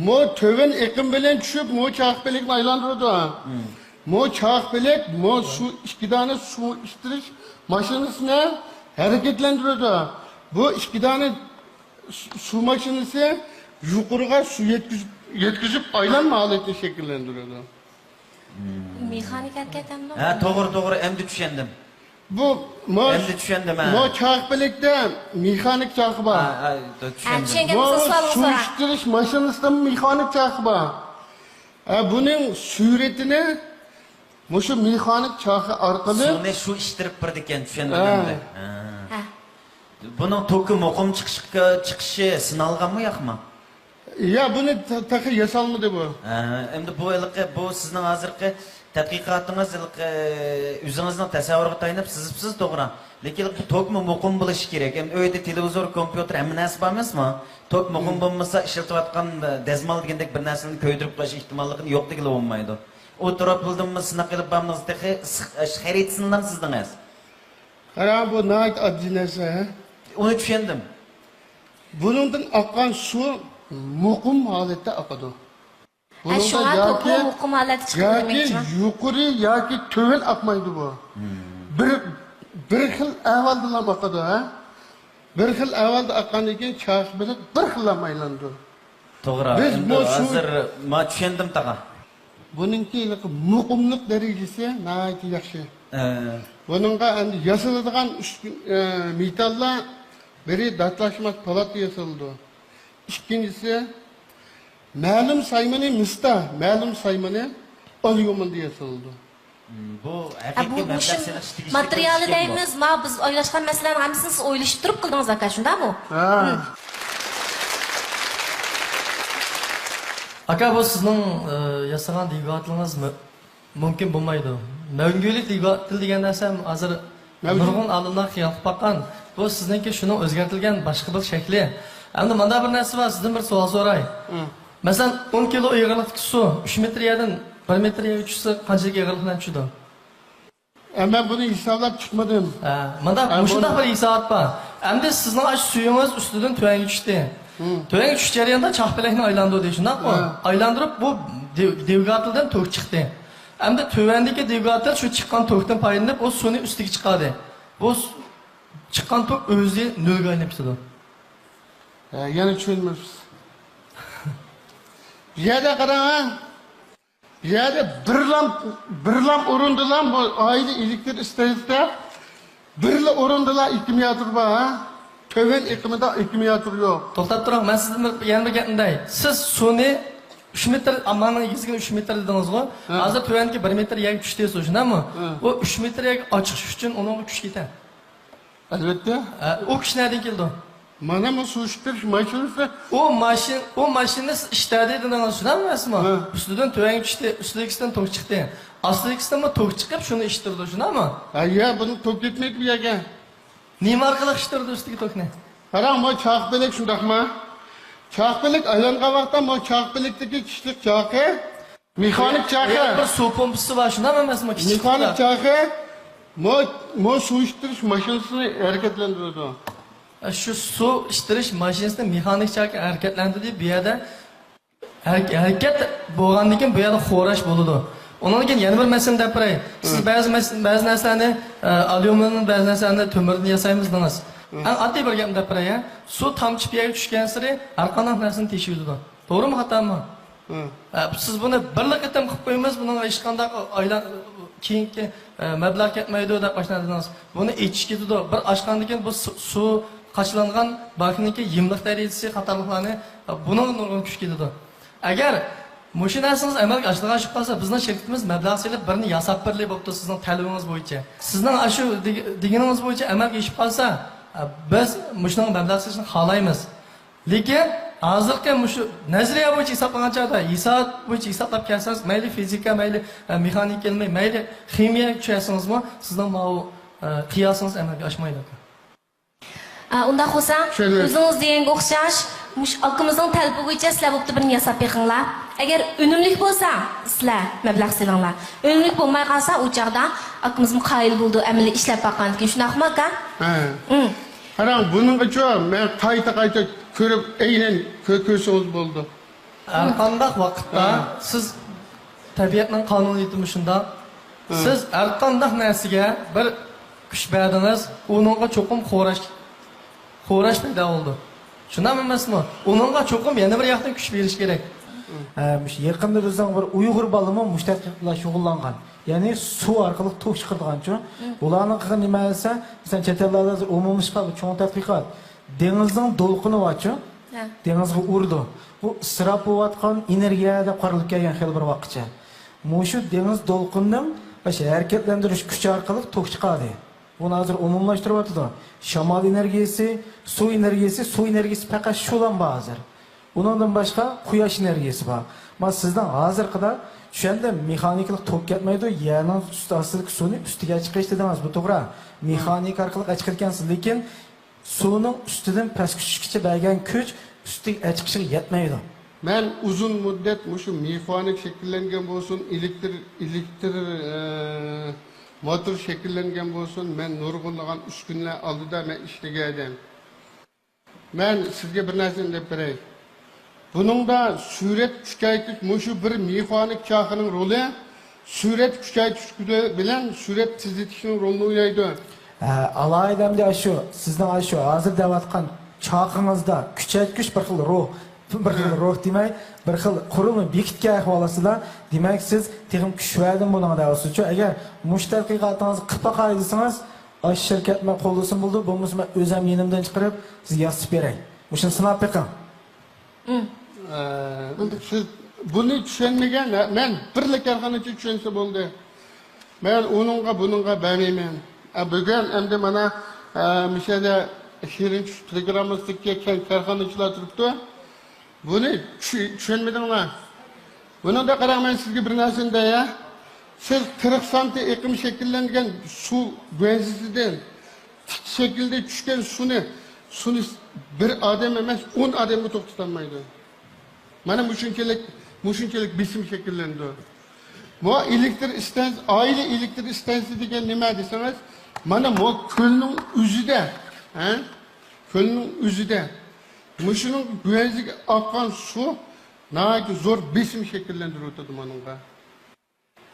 مو تۆۋەن ئېقىم بىلەن چۈشۈپ، مو چاقپەلەكنى ئايلاندۇرىدۇ. مو چاقپەلەك، مو سۇ، ئىككى دانە سۇ ئىچتۈرۈش ماشىنىسىنى ھەرىكەتلەندۈرىدۇ. بۇ ئىككى دانە سۇ، سۇ ماشىنىسى يۇقىرىغا سۇ يەتكۈزۈپ، يەتكۈزۈپ ئايلانما ھالەتنى شەكىللەندۈرىدۇ. مېخانىك ھەرىكەت ئەمدى. ھە، توغرا، توغرا، ئەمدى چۈشەندىم. بۇ مۇش، ئەمدى چۈشەندىم، ھە. مۇ چاقپەلەكتە مېخانىك چاقى بار. ھە، ھە، ھە، چۈشەندىم. چۈشەنگەن مۇ بولسا سوئالىڭىز سوراڭ. سۇيۇشتۇرۇش ماشىنىسىدىمۇ مېخانىك چاقى بار. ھە، بۇنىڭ سۈرئىتىنى مۇشۇ مېخانىك چاقى ئارقىلىق. سۇنى شۇ ئىشتىرىپ بېرىدىكەن، چۈشەندىم ئەمدى. ھە. ھە. بۇنىڭ توكى مۇقىم چىقىشقا، چىقىشى سىنالغانمۇ ياقمۇ؟ يا، بۇنى ت- تېخى ياسالمىدى بۇ. ھە، ئەمدى بۇ ھېلىقى، بۇ سىزنىڭ ھازىرقى تەتقىقاتىڭىز ھېلىقى ئۆزىڭىزنىڭ تەسەۋۋۇرىغا تايىنىپ سىزىپسىز، توغرا. لېكىن بۇ توكمۇ مۇقىم بولۇشى كېرەك. ئەمدى ئۆيدە تېلېۋىزور، كومپيۇتېر، ھەممە نەرسە بار ئەمەسمۇ؟ توك مۇقىم بولمىسا، ئىشلىتىۋاتقان دەزمال دېگەندەك بىر نەرسىنى كۆيدۈرۈپ قويۇش ئېھتىماللىقىنى يوق دېگىلى بولمايدۇ. ئۇ تۇرۇپلىدىنمۇ سىناق ئېلىپ بارمىدىڭىز تېخى؟ خەرىتىسىنىلا سىزدىڭىز. قاراڭ، بۇ ناھايىتى ئاددىي نەرسە. ھە؟ ئۇنى چۈشەندىم. بۇنىڭدىن ئاققان سۇ مۇقىم ھالەتتە ئاقىدۇ. ھە، شۇڭا توكمۇ مۇقىم ھالەتتە چىقىدۇ ياكى دېمەكچىمەن. يۇقىرى ياكى تۆۋەن ئاقمايدۇ بۇ. بىر، بىر خىل ئەھۋالدىلا ئاقىدۇ، ھە؟ بىر خىل ئەھۋالدا ئاققاندىن كېيىن چاقپەلەك بىر خىللا ئايلىنىدۇ. توغرا. بىز ئەمدى بۇ شۇ- ھازىر ما چۈشەندىم تاغا. بۇنىڭكى مۇقىملىق دەرىجىسى ناھايىتى ياخشى. ئە، بۇنىڭغا ئەمدى ياسىلىدىغان ئۈسكۈن، ئە، مېتاللار بىرى داتلاشماس پالات ياسىلىدۇ. ئىككىنچىسى، مەلۇم سايمىنى مىستا، مەلۇم سايمىنى ئاليۇمىندا ياسىلىدۇ. بۇ ھە، بۇ ھەقىقىي مەبلەغ مۇشۇ سېلىش تېگىشلىك ماتېرىيالى ئىشكەن بۇ. دەيمىز، ما بىز ئويلاشقان مەسىلىلەرنىڭ ھەممىسىنى سىز ئويلىشىپ تۇرۇپ قىلدىڭىز ئاكا، شۇنداقمۇ؟ ھە. ئاكا، بۇ سىزنىڭ ئى، ياسىغان دۋىگاتېلىڭىز مۇ- مۇمكىن بولمايدۇ. مەڭگۈلۈك دۋىگاتېل دېگەن نەرسە ھازىر مەۋجۇت. نۇرغۇن ئالىملار خىيال قىلىپ باققان. بۇ سىزنىڭكى شۇنىڭ ئۆزگەرتىلگەن باشقا بىر شەكلى. ئەمدى مانا بىر نەرسە بار، سىزدىن بىر سوئال سوراي. ھە. مەسىلەن، ئون كىلو ئېغىرلىقتىكى سۇ ئۈچ مېتىر يەردىن بىر مېتىر يەرگە چۈشسە، قانچىلىك ئېغىرلىق بىلەن چۈشىدۇ؟ ئە، مەن بۇنى ھېسابلاپ چىقمىدىم. ھە، مۇنداق، ھە، مۇشۇنداق بۇ- بىر ھېسابات بار. ئەمدى سىزنىڭ ئاشۇ سۈيىڭىز ئۈستىدىن تۆۋەنگە چۈشتى. تۆۋەنگە چۈشۈش جەريانىدا چاقپەلەكنى ئايلاندۇردى، شۇنداقمۇ؟ ھە. ئايلاندۇرۇپ، بۇ دىۋ- دۋىگاتېلدىن توك چىقتى. ئەمدى تۆۋەندىكى دۋىگاتېل شۇ چىققان توكتىن پايدىلىنىپ، ئۇ سۇنى ئۈستىگە چىقاردى. بۇ س- چىققان توك ئۆزى نۆلگە ئايلىنىپ كېتىدۇ. ھە، يەنە چۈشەنمەپسىز. بۇ يەردە قاراڭ، ھە. بۇ يەردە بىرلام، بىرلام ئورۇندىلا بۇ ئائىلە ئېلېكتر ئىستانسىسىدا بىرلا ئورۇندىلا ئاككۇمۇلياتور بار، ھە؟ تۆۋەن ئېقىمىدا ئاككۇمۇلياتور يوق. توختاپ تۇرۇڭ، مەن سىزدىن بىر، يەنە بىر گەپنى دەي. سىز سۇنى ئۈچ مېتىر، ئاممانىڭ يېگىزگىنى ئۈچ مېتىر دېدىڭىزغۇ؟ ھە. ھازىر تۆۋەندىكى بىر مېتىر يەرگە چۈشتى سۇ، شۇنداقمۇ؟ ھە. ئۇ ئۈچ مېتىر يەرگە ئاچىقىش ئۈچۈن ئۇنىڭغا كۈچ كېتە. ئەلۋەتتە. ھە، ئۇ كۈچ نەدىن كېلىدۇ؟ مانا بۇ سۇ ئىشتىرىش ماشىنىسى. ئۇ ماشىنا، ئۇ ماشىنا ئىشتەردى دېدىڭىز، شۇنداقمۇ ئەمەسمۇ؟ ھە. ئۈستىدىن تۆۋەنگە چۈشتى، ئۈستىدىكىسىدىن توك چىقتى. ئاستىدىكىسىدىنمۇ توك چىقىپ، شۇنى ئىشتۇرىدۇ، شۇنداقمۇ؟ ھە، يا، بۇنىڭ توك كەتمەيدۇ بۇ يەرگە. نېمە ئارقىلىق ئىشتۇرىدۇ ئۈستىدىكى توكنى؟ قاراڭ، بۇ چاقپەلەك شۇنداقمۇ؟ چاقپەلەك ئايلانغان ۋاقىتتا بۇ چاقپەلەكتىكى كىشىلىك چاقى، مېخانىك چاقى. بىر سۇ پومپىسى بار، شۇنداقمۇ ئەمەسمۇ؟ كىچىك مېخانىك چاقى. چاقى مو، مو سۇ ئىشتىرىش ماشىنىسىنى ھەرىكەتلەندۈرىدۇ. شۇ سۇ ئىشتىرىش ماشىنىسىنى مېخانىك چاقى ھەرىكەتلەندۈردى. بۇ يەردە ھەر-، ھەرىكەت بولغاندىن كېيىن بۇ يەردە خوراش بولىدۇ. ئۇنىڭدىن كېيىن يەنە بىر مەسىلىنى دەپ بېرەي. سىز بەزى مەس-، بەزى نەرسىلەرنى، ئە، ئاليۇمىنىم، بەزى نەرسىلەرنى تۆمۈردىن ياسايمىز دېدىڭىز. ئەڭ ئاددىي بىر گەپنى دەپ بېرەي، ھە. سۇ تامچە بۇ يەرگە چۈشكەنسېرى ھەر قانداق نەرسىنى تېشىۋېتىدۇ. توغرىمۇ، خاتامۇ؟ ئە، سىز بۇنى بىرلا قېتىم قىلىپ قويىمىز، بۇنىڭغا ھېچقانداق ئايلان-، كېيىنكى، ئە، مەبلەغ كەتمەيدۇ دەپ ئاشۇنداق دېدىڭىز. بۇنى ئېچىش كېتىدۇ. بىر ئاچقاندىن كېيىن بۇ سۇ، سۇ قاچىلانغان باكنىڭكى يېمىلىق دەرىجىسى قاتارلىقلارنى، ئە، بۇنىڭغا نۇرغۇن كۈچ كېتىدۇ. ئەگەر مۇشۇ نەرسىڭىز ئەمەلگە ئاشىدىغان ئىش بولۇپ قالسا، بىزنىڭ شىركىتىمىز مەبلەغ سېلىپ بىرنى ياساپ بېرىلى بوپتۇ سىزنىڭ تەلىپىڭىز بويىچە. سىزنىڭ ئاشۇ دېگ-، دېگىنىڭىز بويىچە ئەمەلگە ئېشىپ قالسا، ئە، بىز مۇشۇنىڭغا مەبلەغ سېلىشنى خالايمىز. لېكىن ھازىرقى مۇشۇ نەزەرىيە بويىچە ھېسابلىغان چاغدا، ھېساب بويىچە ھېسابلاپ كەلسەڭىز، مەيلى فىزىكا، مەيلى، ئە، مېخانىكا ئىلمى، مەيلى خىمىيەگە چۈشەرسىڭىزمۇ، سىزنىڭ ماۋۇ، ئە، قىياسىڭىز ئەمەلگە ئاشمايدۇ. ئە، ئۇنداق بولسا، چۈشەندىم. ئۆزىڭىز دېگەنگە ئوخشاش، مۇشۇ ئاكىمىزنىڭ تەلىپى بويىچە سىلەر بوپتۇ بىرنى ياساپ بېقىڭلار. ئەگەر ئۈنۈملۈك بولسا، سىلەر مەبلەغ سېلىڭلار. ئۈنۈملۈك بولماي قالسا، ئۇ چاغدا ئاكىمىزمۇ قايىل بولىدۇ، ئەمەلىي ئىشلەپ باققاندىن كېيىن، شۇنداقمۇ ئاكا؟ ھە. ئۇم. قاراڭ، بۇنىڭغىچۇ مەن قايتا-قايتا كۆرۈپ، ئەينەن كۆ-، كۆرسىڭىز بولىدۇ. ھەرقانداق ۋاقىتتا سىز تەبىئەتنىڭ قانۇنىيىتى مۇشۇنداق. سىز ھەرقانداق نەرسىگە بىر كۈچ بەردىڭىز، ئۇنىڭغا چوقۇم خوراش، خوراش پەيدا بولىدۇ. شۇنداقمۇ ئەمەسمۇ؟ ئۇنىڭغا چوقۇم يەنە بىر ياقتىن كۈچ بېرىش كېرەك. ئە، مۇشۇ يېقىندا بىزنىڭ بىر ئۇيغۇر بالىمۇ مۇشۇ تەتقىقات بىلەن شۇغۇللانغان. يەنى سۇ ئارقىلىق توك چىقىرىدىغانچۇ. بۇلارنىڭ قىلغان نېمە دېسە، مەسىلەن، چەت ئەللەردە ھازىر ئومۇملاشقان بىر چوڭ تەتقىقات. دېڭىزنىڭ دولقۇنى بارچۇ. دېڭىزغا ئۇرىدۇ. بۇ ئىسراپ بولۇۋاتقان ئېنېرگىيە دەپ قارىلىپ كەلگەن خېلى بىر ۋاقىتچە. مۇشۇ دېڭىز دولقۇنىنىڭ ئاشۇ ھەرىكەتلەندۈرۈش كۈچى ئارقىلىق توك چىقاردى. بۇنى ھازىر ئومۇملاشتۇرۇۋاتىدۇ. شامال ئېنېرگىيىسى، سۇ ئېنېرگىيىسى، سۇ ئېنېرگىيىسى پەقەت شۇلام بار ھازىر. ئۇنىڭدىن باشقا قۇياش ئېنېرگىيىسى بار. مانا سىزنىڭ ھازىرقىدا چۈشەندىم، مېخانىكىلىق توك كەتمەيدۇ، يەرنىڭ ئۈستى ئاستىدىكى سۇنى ئۈستىگە چىقىرىش دېدىڭىز، بۇ توغرا. مېخانىكا ئارقىلىق ئەچىقىدىكەنسىز، لېكىن سۇنىڭ ئۈستىدىن پەسكە چۈشۈشكىچە بەرگەن كۈچ ئۈستىگە ئەچىقىشىغا يەتمەيدۇ. مەن ئۇزۇن مۇددەت مۇشۇ مېخانىك شەكىللەنگەن بولسۇن، ئېلېكتر، ئېلېكتر، ئە، موتور شەكىللەنگەن بولسۇن، مەن نۇرغۇنلىغان ئۈسكۈنىلەر ئالدىدا مەن ئىشلىگەن ئىدىم. مەن سىزگە بىر نەرسىنى دەپ بېرەي. بۇنىڭدا سۈرئەت كۈچەيتىش، مۇشۇ بىر مېخانىك چاقىنىڭ رولى سۈرئەت كۈچەيتىش بىلەن سۈرئەت تېزلىتىشنىڭ رولىنى ئوينايدۇ. ھە، ئالاھىدە ئەمدى ئاشۇ، سىزنىڭ ئاشۇ ھازىر دەۋاتقان چاقىڭىزدا كۈچەيتكۈچ بىر خىل روھ، بىر خىل روھ دېمەي، بىر خىل قۇرۇلما بېكىتكەن ئەھۋال ئاستىدا، دېمەك، سىز تېخىمۇ كۈچ بەردىم بۇنىڭغا دەۋاتىسىزچۇ. ئەگەر مۇشۇ تەتقىقاتىڭىزنى قىلىپ باقاي دېسىڭىز، ئاشۇ شىركەت مەن قوللىسىمۇ بولىدۇ، بولمىسا مەن ئۆزۈم يېنىمدىن چىقىرىپ سىزگە ياسىتىپ بېرەي. مۇشۇنى سىناپ بېقىڭ. ئە، بولدى. سىز بۇنى چۈشەنمىگەن، مەن بىرلا كارخانىچى چۈشەنسە بولدى. مەن ئۇنىڭغا، بۇنىڭغا بەرمەيمەن. ئە، بۈگۈن ئەمدى مانا، ئە، مۇشۇ يەردە شېرىن چۈش پروگراممىسىدىكى كەڭ كارخانىچىلار تۇرۇپتۇ. بۇنى چۈ-، چۈشەنمىدىڭلار. بۇنىڭدا قاراڭ، مەن سىزگە بىر نەرسىنى دەيە. سىز قىرىق سانتى ئېقىم شەكىللەنگەن سۇ گۇەنزىسىدىن تىك شەكىلدە چۈشكەن سۇنى، سۇنى بىر ئادەم ئەمەس، ئون ئادەممۇ توختىتالمايدۇ. مانا مۇشۇنچىلىك، مۇشۇنچىلىك بېسىم شەكىللىنىدۇ. بۇ ئېلېكتر ئىستانسا، ئائىلە ئېلېكتر ئىستانسا دېگەن نېمە دېسىڭىز، مانا بۇ كۆلنىڭ ئۆزىدە، ھە؟ كۆلنىڭ ئۆزىدە مۇشۇنىڭ گۈۋەنزىگە ئاققان سۇ ناھايىتى زور بېسىم شەكىللەندۈرۈۋاتىدۇ مانىڭغا.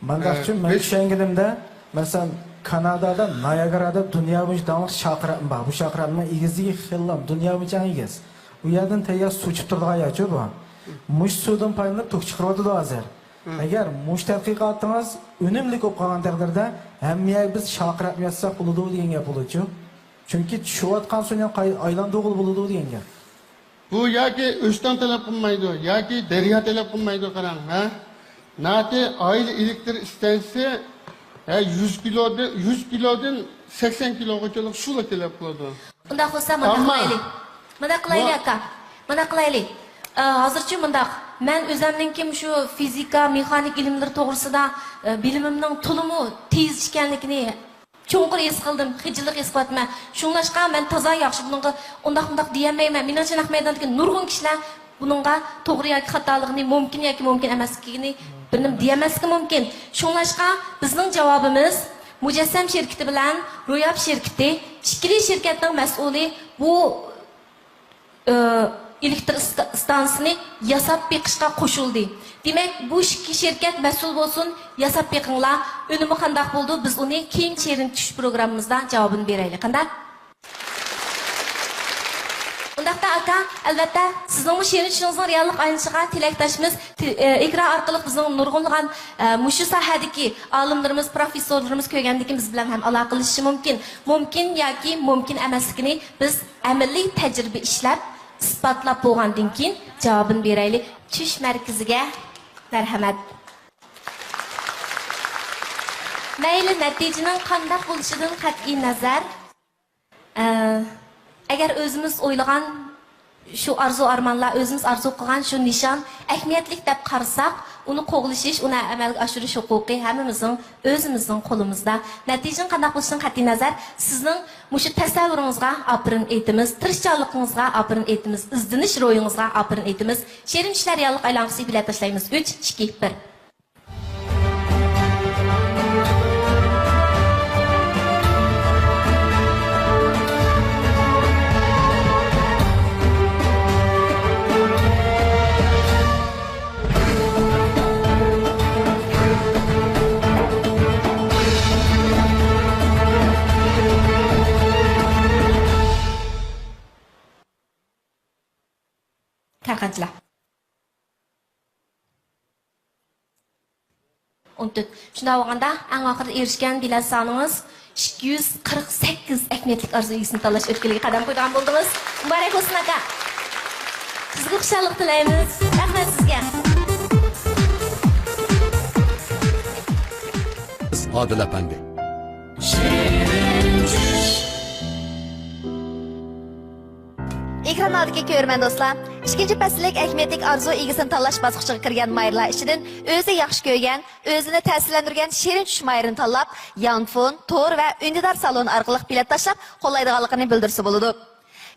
مانداقچۇ، ئە، مەن بىز چۈشەنگىنىمدە، مەسىلەن، كانادادا ناياگرا دەپ دۇنيا بويىچە داڭلىق شاخ رەتمە بار. بۇ شاخ رەتمىنىڭ ئېگىزلىكى خېلىلا دۇنيا بويىچە ئەڭ ئېگىز. ئۇ يەردىن تەييار سۇ چىقىپ تۇرىدىغان يەرچۇ بۇ. مۇشۇ سۇدىن پايدىلىنىپ توك چىقىرىۋاتىدۇ ھازىر. ئەگەر مۇشۇ تەتقىقاتىڭىز ئۈنۈملۈك بولۇپ قالغان تەقدىردە، ھەممە يەرگە بىز شاخ رەتمە ياسىساق بولىدۇ دېگەن گەپ بولىدۇچۇ. چۈنكى چۈشۈۋاتقان سۇنى قاي-، ئايلاندۇرغىلى بولىدۇ دېگەن گەپ. بۇ ياكى ئۆستەڭ تەلەپ قىلمايدۇ، ياكى دەريا تەلەپ قىلمايدۇ، قاراڭ، ھە؟ ناتى ئائىلە ئېلېكتر ئىستانسىسى، ھە، يۈز كىلودىن، يۈز كىلودىن سەكسەن كىلوغىچىلىك سۇلا تەلەپ قىلىدۇ. ئۇنداق بولسا، مۇنداق ئەمما قىلايلى. مۇنداق قىلايلى، بۇ ئاكا. مۇنداق قىلايلى. ئە، ھازىرچۇ مۇنداق. مەن ئۆزەمنىڭكى مۇشۇ فىزىكا، مېخانىك ئىلىملىرى توغرىسىدا، ئە، بىلىمىمنىڭ تولىمۇ تېز ئىكەنلىكىنى چوڭقۇر ھېس قىلدىم، خىجىللىق ھېس قىلىۋاتىمەن. شۇڭلاشقا مەن تازا ياخشى بۇنىڭغا ئۇنداق مۇنداق دېيەلمەيمەن. مېنىڭچە نەق مەيداندىكى نۇرغۇن كىشىلەر بۇنىڭغا توغرا ياكى خاتالىقىنى، مۇمكىن ياكى مۇمكىن ئەمەسلىكىنى بىر نېمە دېيەلمەسلىكى مۇمكىن. شۇڭلاشقا بىزنىڭ جاۋابىمىز مۇجەسسەم شىركىتى بىلەن روياپ شىركىتى، ئىككىلى شىركەتنىڭ مەسئۇلى بۇ ئېلېكتر ئىستا-، ئىستانسىسىنى ياساپ بېقىشقا قوشۇلدى. دېمەك، بۇ ئىككى شىركەت مەسئۇل بولسۇن، ياساپ بېقىڭلار. ئۈنۈمى قانداق بولىدۇ، بىز ئۇنى كېيىن شېرىن چۈشۈش پروگراممىمىزدا جاۋابىنى بېرەيلى. قانداق؟ ئۇنداقتا، ئاكا، ئەلۋەتتە، سىزنىڭمۇ شېرىن چۈشىڭىزنىڭ رېئاللىققا ئايلىنىشىغا تىلەكداشمىز. تې-، ئە، ئېكران ئارقىلىق بىزنىڭ نۇرغۇنلىغان، ئە، مۇشۇ ساھەدىكى ئالىملىرىمىز، پروفېسسورلىرىمىز كۆرگەندىن كېيىن بىز بىلەن ھەم ئالاقىلىشىشى مۇمكىن. مۇمكىن ياكى مۇمكىن ئەمەسلىكىنى بىز ئەمەلىي تەجرىبە ئىشلەپ، ئىسپاتلاپ بولغاندىن كېيىن جاۋابىنى بېرەيلى. چۈش مەركىزىگە مەرھەمەت. مەيلى، نەتىجىنىڭ قانداق بولۇشىدىن قەتئىي نەزەر، ئە، ئەگەر ئۆزىمىز ئويلىغان شۇ ئارزۇ ئارمانلار، ئۆزىمىز ئارزۇ قىلغان شۇ نىشان ئەھمىيەتلىك دەپ قارىساق، ئۇنى قوغلىشىش، ئۇنى ئەمەلگە ئاشۇرۇش ھوقۇقى ھەممىمىزنىڭ، ئۆزىمىزنىڭ قولىمىزدا. نەتىجىنىڭ قانداق بولۇشىدىن قەتئىي نەزەر، سىزنىڭ مۇشۇ تەسەۋۋۇرىڭىزغا ئاپىرىن ئېيتىمىز، تىرىشچانلىقىڭىزغا ئاپىرىن ئېيتىمىز، ئىزدىنىش روھىڭىزغا ئاپىرىن ئېيتىمىز. شېرىن چۈشلەر رېئاللىق ئايلانغۇسىغا بېلەت تاشلايمىز. ئۈچ، ئىككى، بىر. تارقانچىلار. شۇنداق بولغاندا، ئەڭ ئاخىرىدا ئېرىشكەن بېلەت سانىڭىز ئىككى يۈز قىرىق سەككىز ئەھمىيەتلىك ئارزۇ ئىگىسىنى تاللاش ئۆتكىلىگە قەدەم قويىدىغان بولدىڭىز. مۇبارەك بولسۇن، ئاكا! سىزگە خۇشاللىق تىلەيمىز. رەھمەت سىزگە. ئادىل ئەپەندى. ئېكران ئالدىدىكى كۆرۈرمەن دوستلار، ئىككىنچى پەسىللىك ئەھمىيەتلىك ئارزۇ ئىگىسىنى تاللاش باسقۇچىغا كىرگەن ماھىرلار ئىچىدىن ئۆزى ياخشى كۆرگەن، ئۆزىنى تەسىرلەندۈرگەن شېرىن چۈش ماھىرىنى تاللاپ، يانفون، تور ۋە ئۈندىدار سالون ئارقىلىق بېلەت تاشلاپ قوللايدىغانلىقىنى بىلدۈرسە بولىدۇ.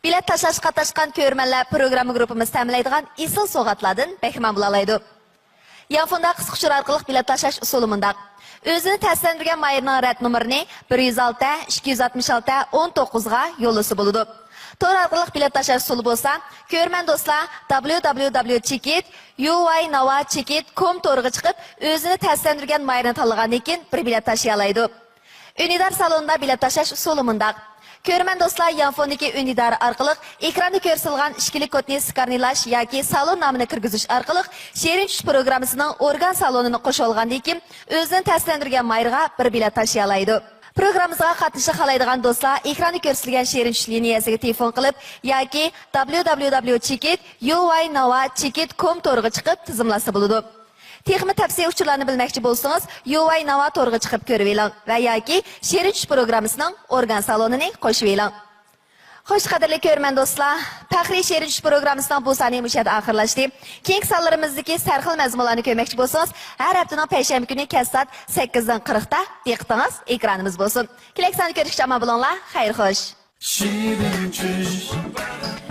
بېلەت تاشلاشقا قاتناشقان كۆرۈرمەنلەر پروگرامما گۇرۇپپىمىز تەمىنلەيدىغان ئېسىل سوۋغاتلاردىن بەھرىمەن بولالايدۇ. يانفوندا قىسقا ئۇچۇر ئارقىلىق بېلەت تاشلاش ئۇسۇلى مۇنداق. ئۆزىنى تەسىرلەندۈرگەن ماھىرنىڭ رەت نومۇرىنى بىر يۈز ئالتە، ئىككى يۈز ئاتمىش ئالتە، ئون توققۇزغا يوللىسا بولىدۇ. تور ئارقىلىق بېلەت تاشلاش ئۇسۇلى بولسا، كۆرۈرمەن دوستلار، www چېكىت uynava چېكىت com تورىغا چىقىپ، ئۆزىنى تەسىرلەندۈرگەن ماھىرنى تاللىغاندىن كېيىن بىر بېلەت تاشلىيالايدۇ. ئۈندىدار سالونىدا بېلەت تاشلاش ئۇسۇلى مۇنداق. كۆرۈرمەن دوستلار يانفوندىكى ئۈندىدار ئارقىلىق ئېكراندا كۆرسىتىلغان ئىككىلىك كودنى سكاننىلاش ياكى سالون نامىنى كىرگۈزۈش ئارقىلىق شېرىن چۈش پروگراممىسىنىڭ ئورگان سالونىنى قوشۇۋالغاندىن كېيىن ئۆزىنى تەسىرلەندۈرگەن ماھىرغا بىر بېلەت تاشلىيالايدۇ. پروگراممىمىزغا قاتنىشىشنى خالايدىغان دوستلار ئېكراندا كۆرسىتىلگەن شېرىن چۈش لىنىيەسىگە تېلېفون قىلىپ ياكى www چېكىت uynava چېكىت com تورىغا چىقىپ تىزىملاتسا بولىدۇ. تېخىمۇ تەپسىلىي ئۇچۇرلارنى بىلمەكچى بولسىڭىز، يۇۋاي ناۋا تورىغا چىقىپ كۆرۈۋېلىڭ ۋە ياكى شېرىن چۈش پروگراممىسىنىڭ ئورگان سالونىنى قوشۇۋېلىڭ. خوش، قەدىرلىك كۆرۈرمەن دوستلار، پەخرىي شېرىن چۈش پروگراممىسىنىڭ بۇ سانى مۇشۇ يەردە ئاخىرلاشتى. كېيىنكى سانلىرىمىزدىكى سەرخىل مەزمۇنلارنى كۆرمەكچى بولسىڭىز، ھەر ھەپتىنىڭ پەيشەنبە كۈنى كەچ سائەت سەككىزدىن قىرىقتا دىققىتىڭىز ئېكرانىمىز بولسۇن. كېلەكساندا كۆرۈشكىچە ئامان بولۇڭلار. خەير خوش. شېرىن چۈش.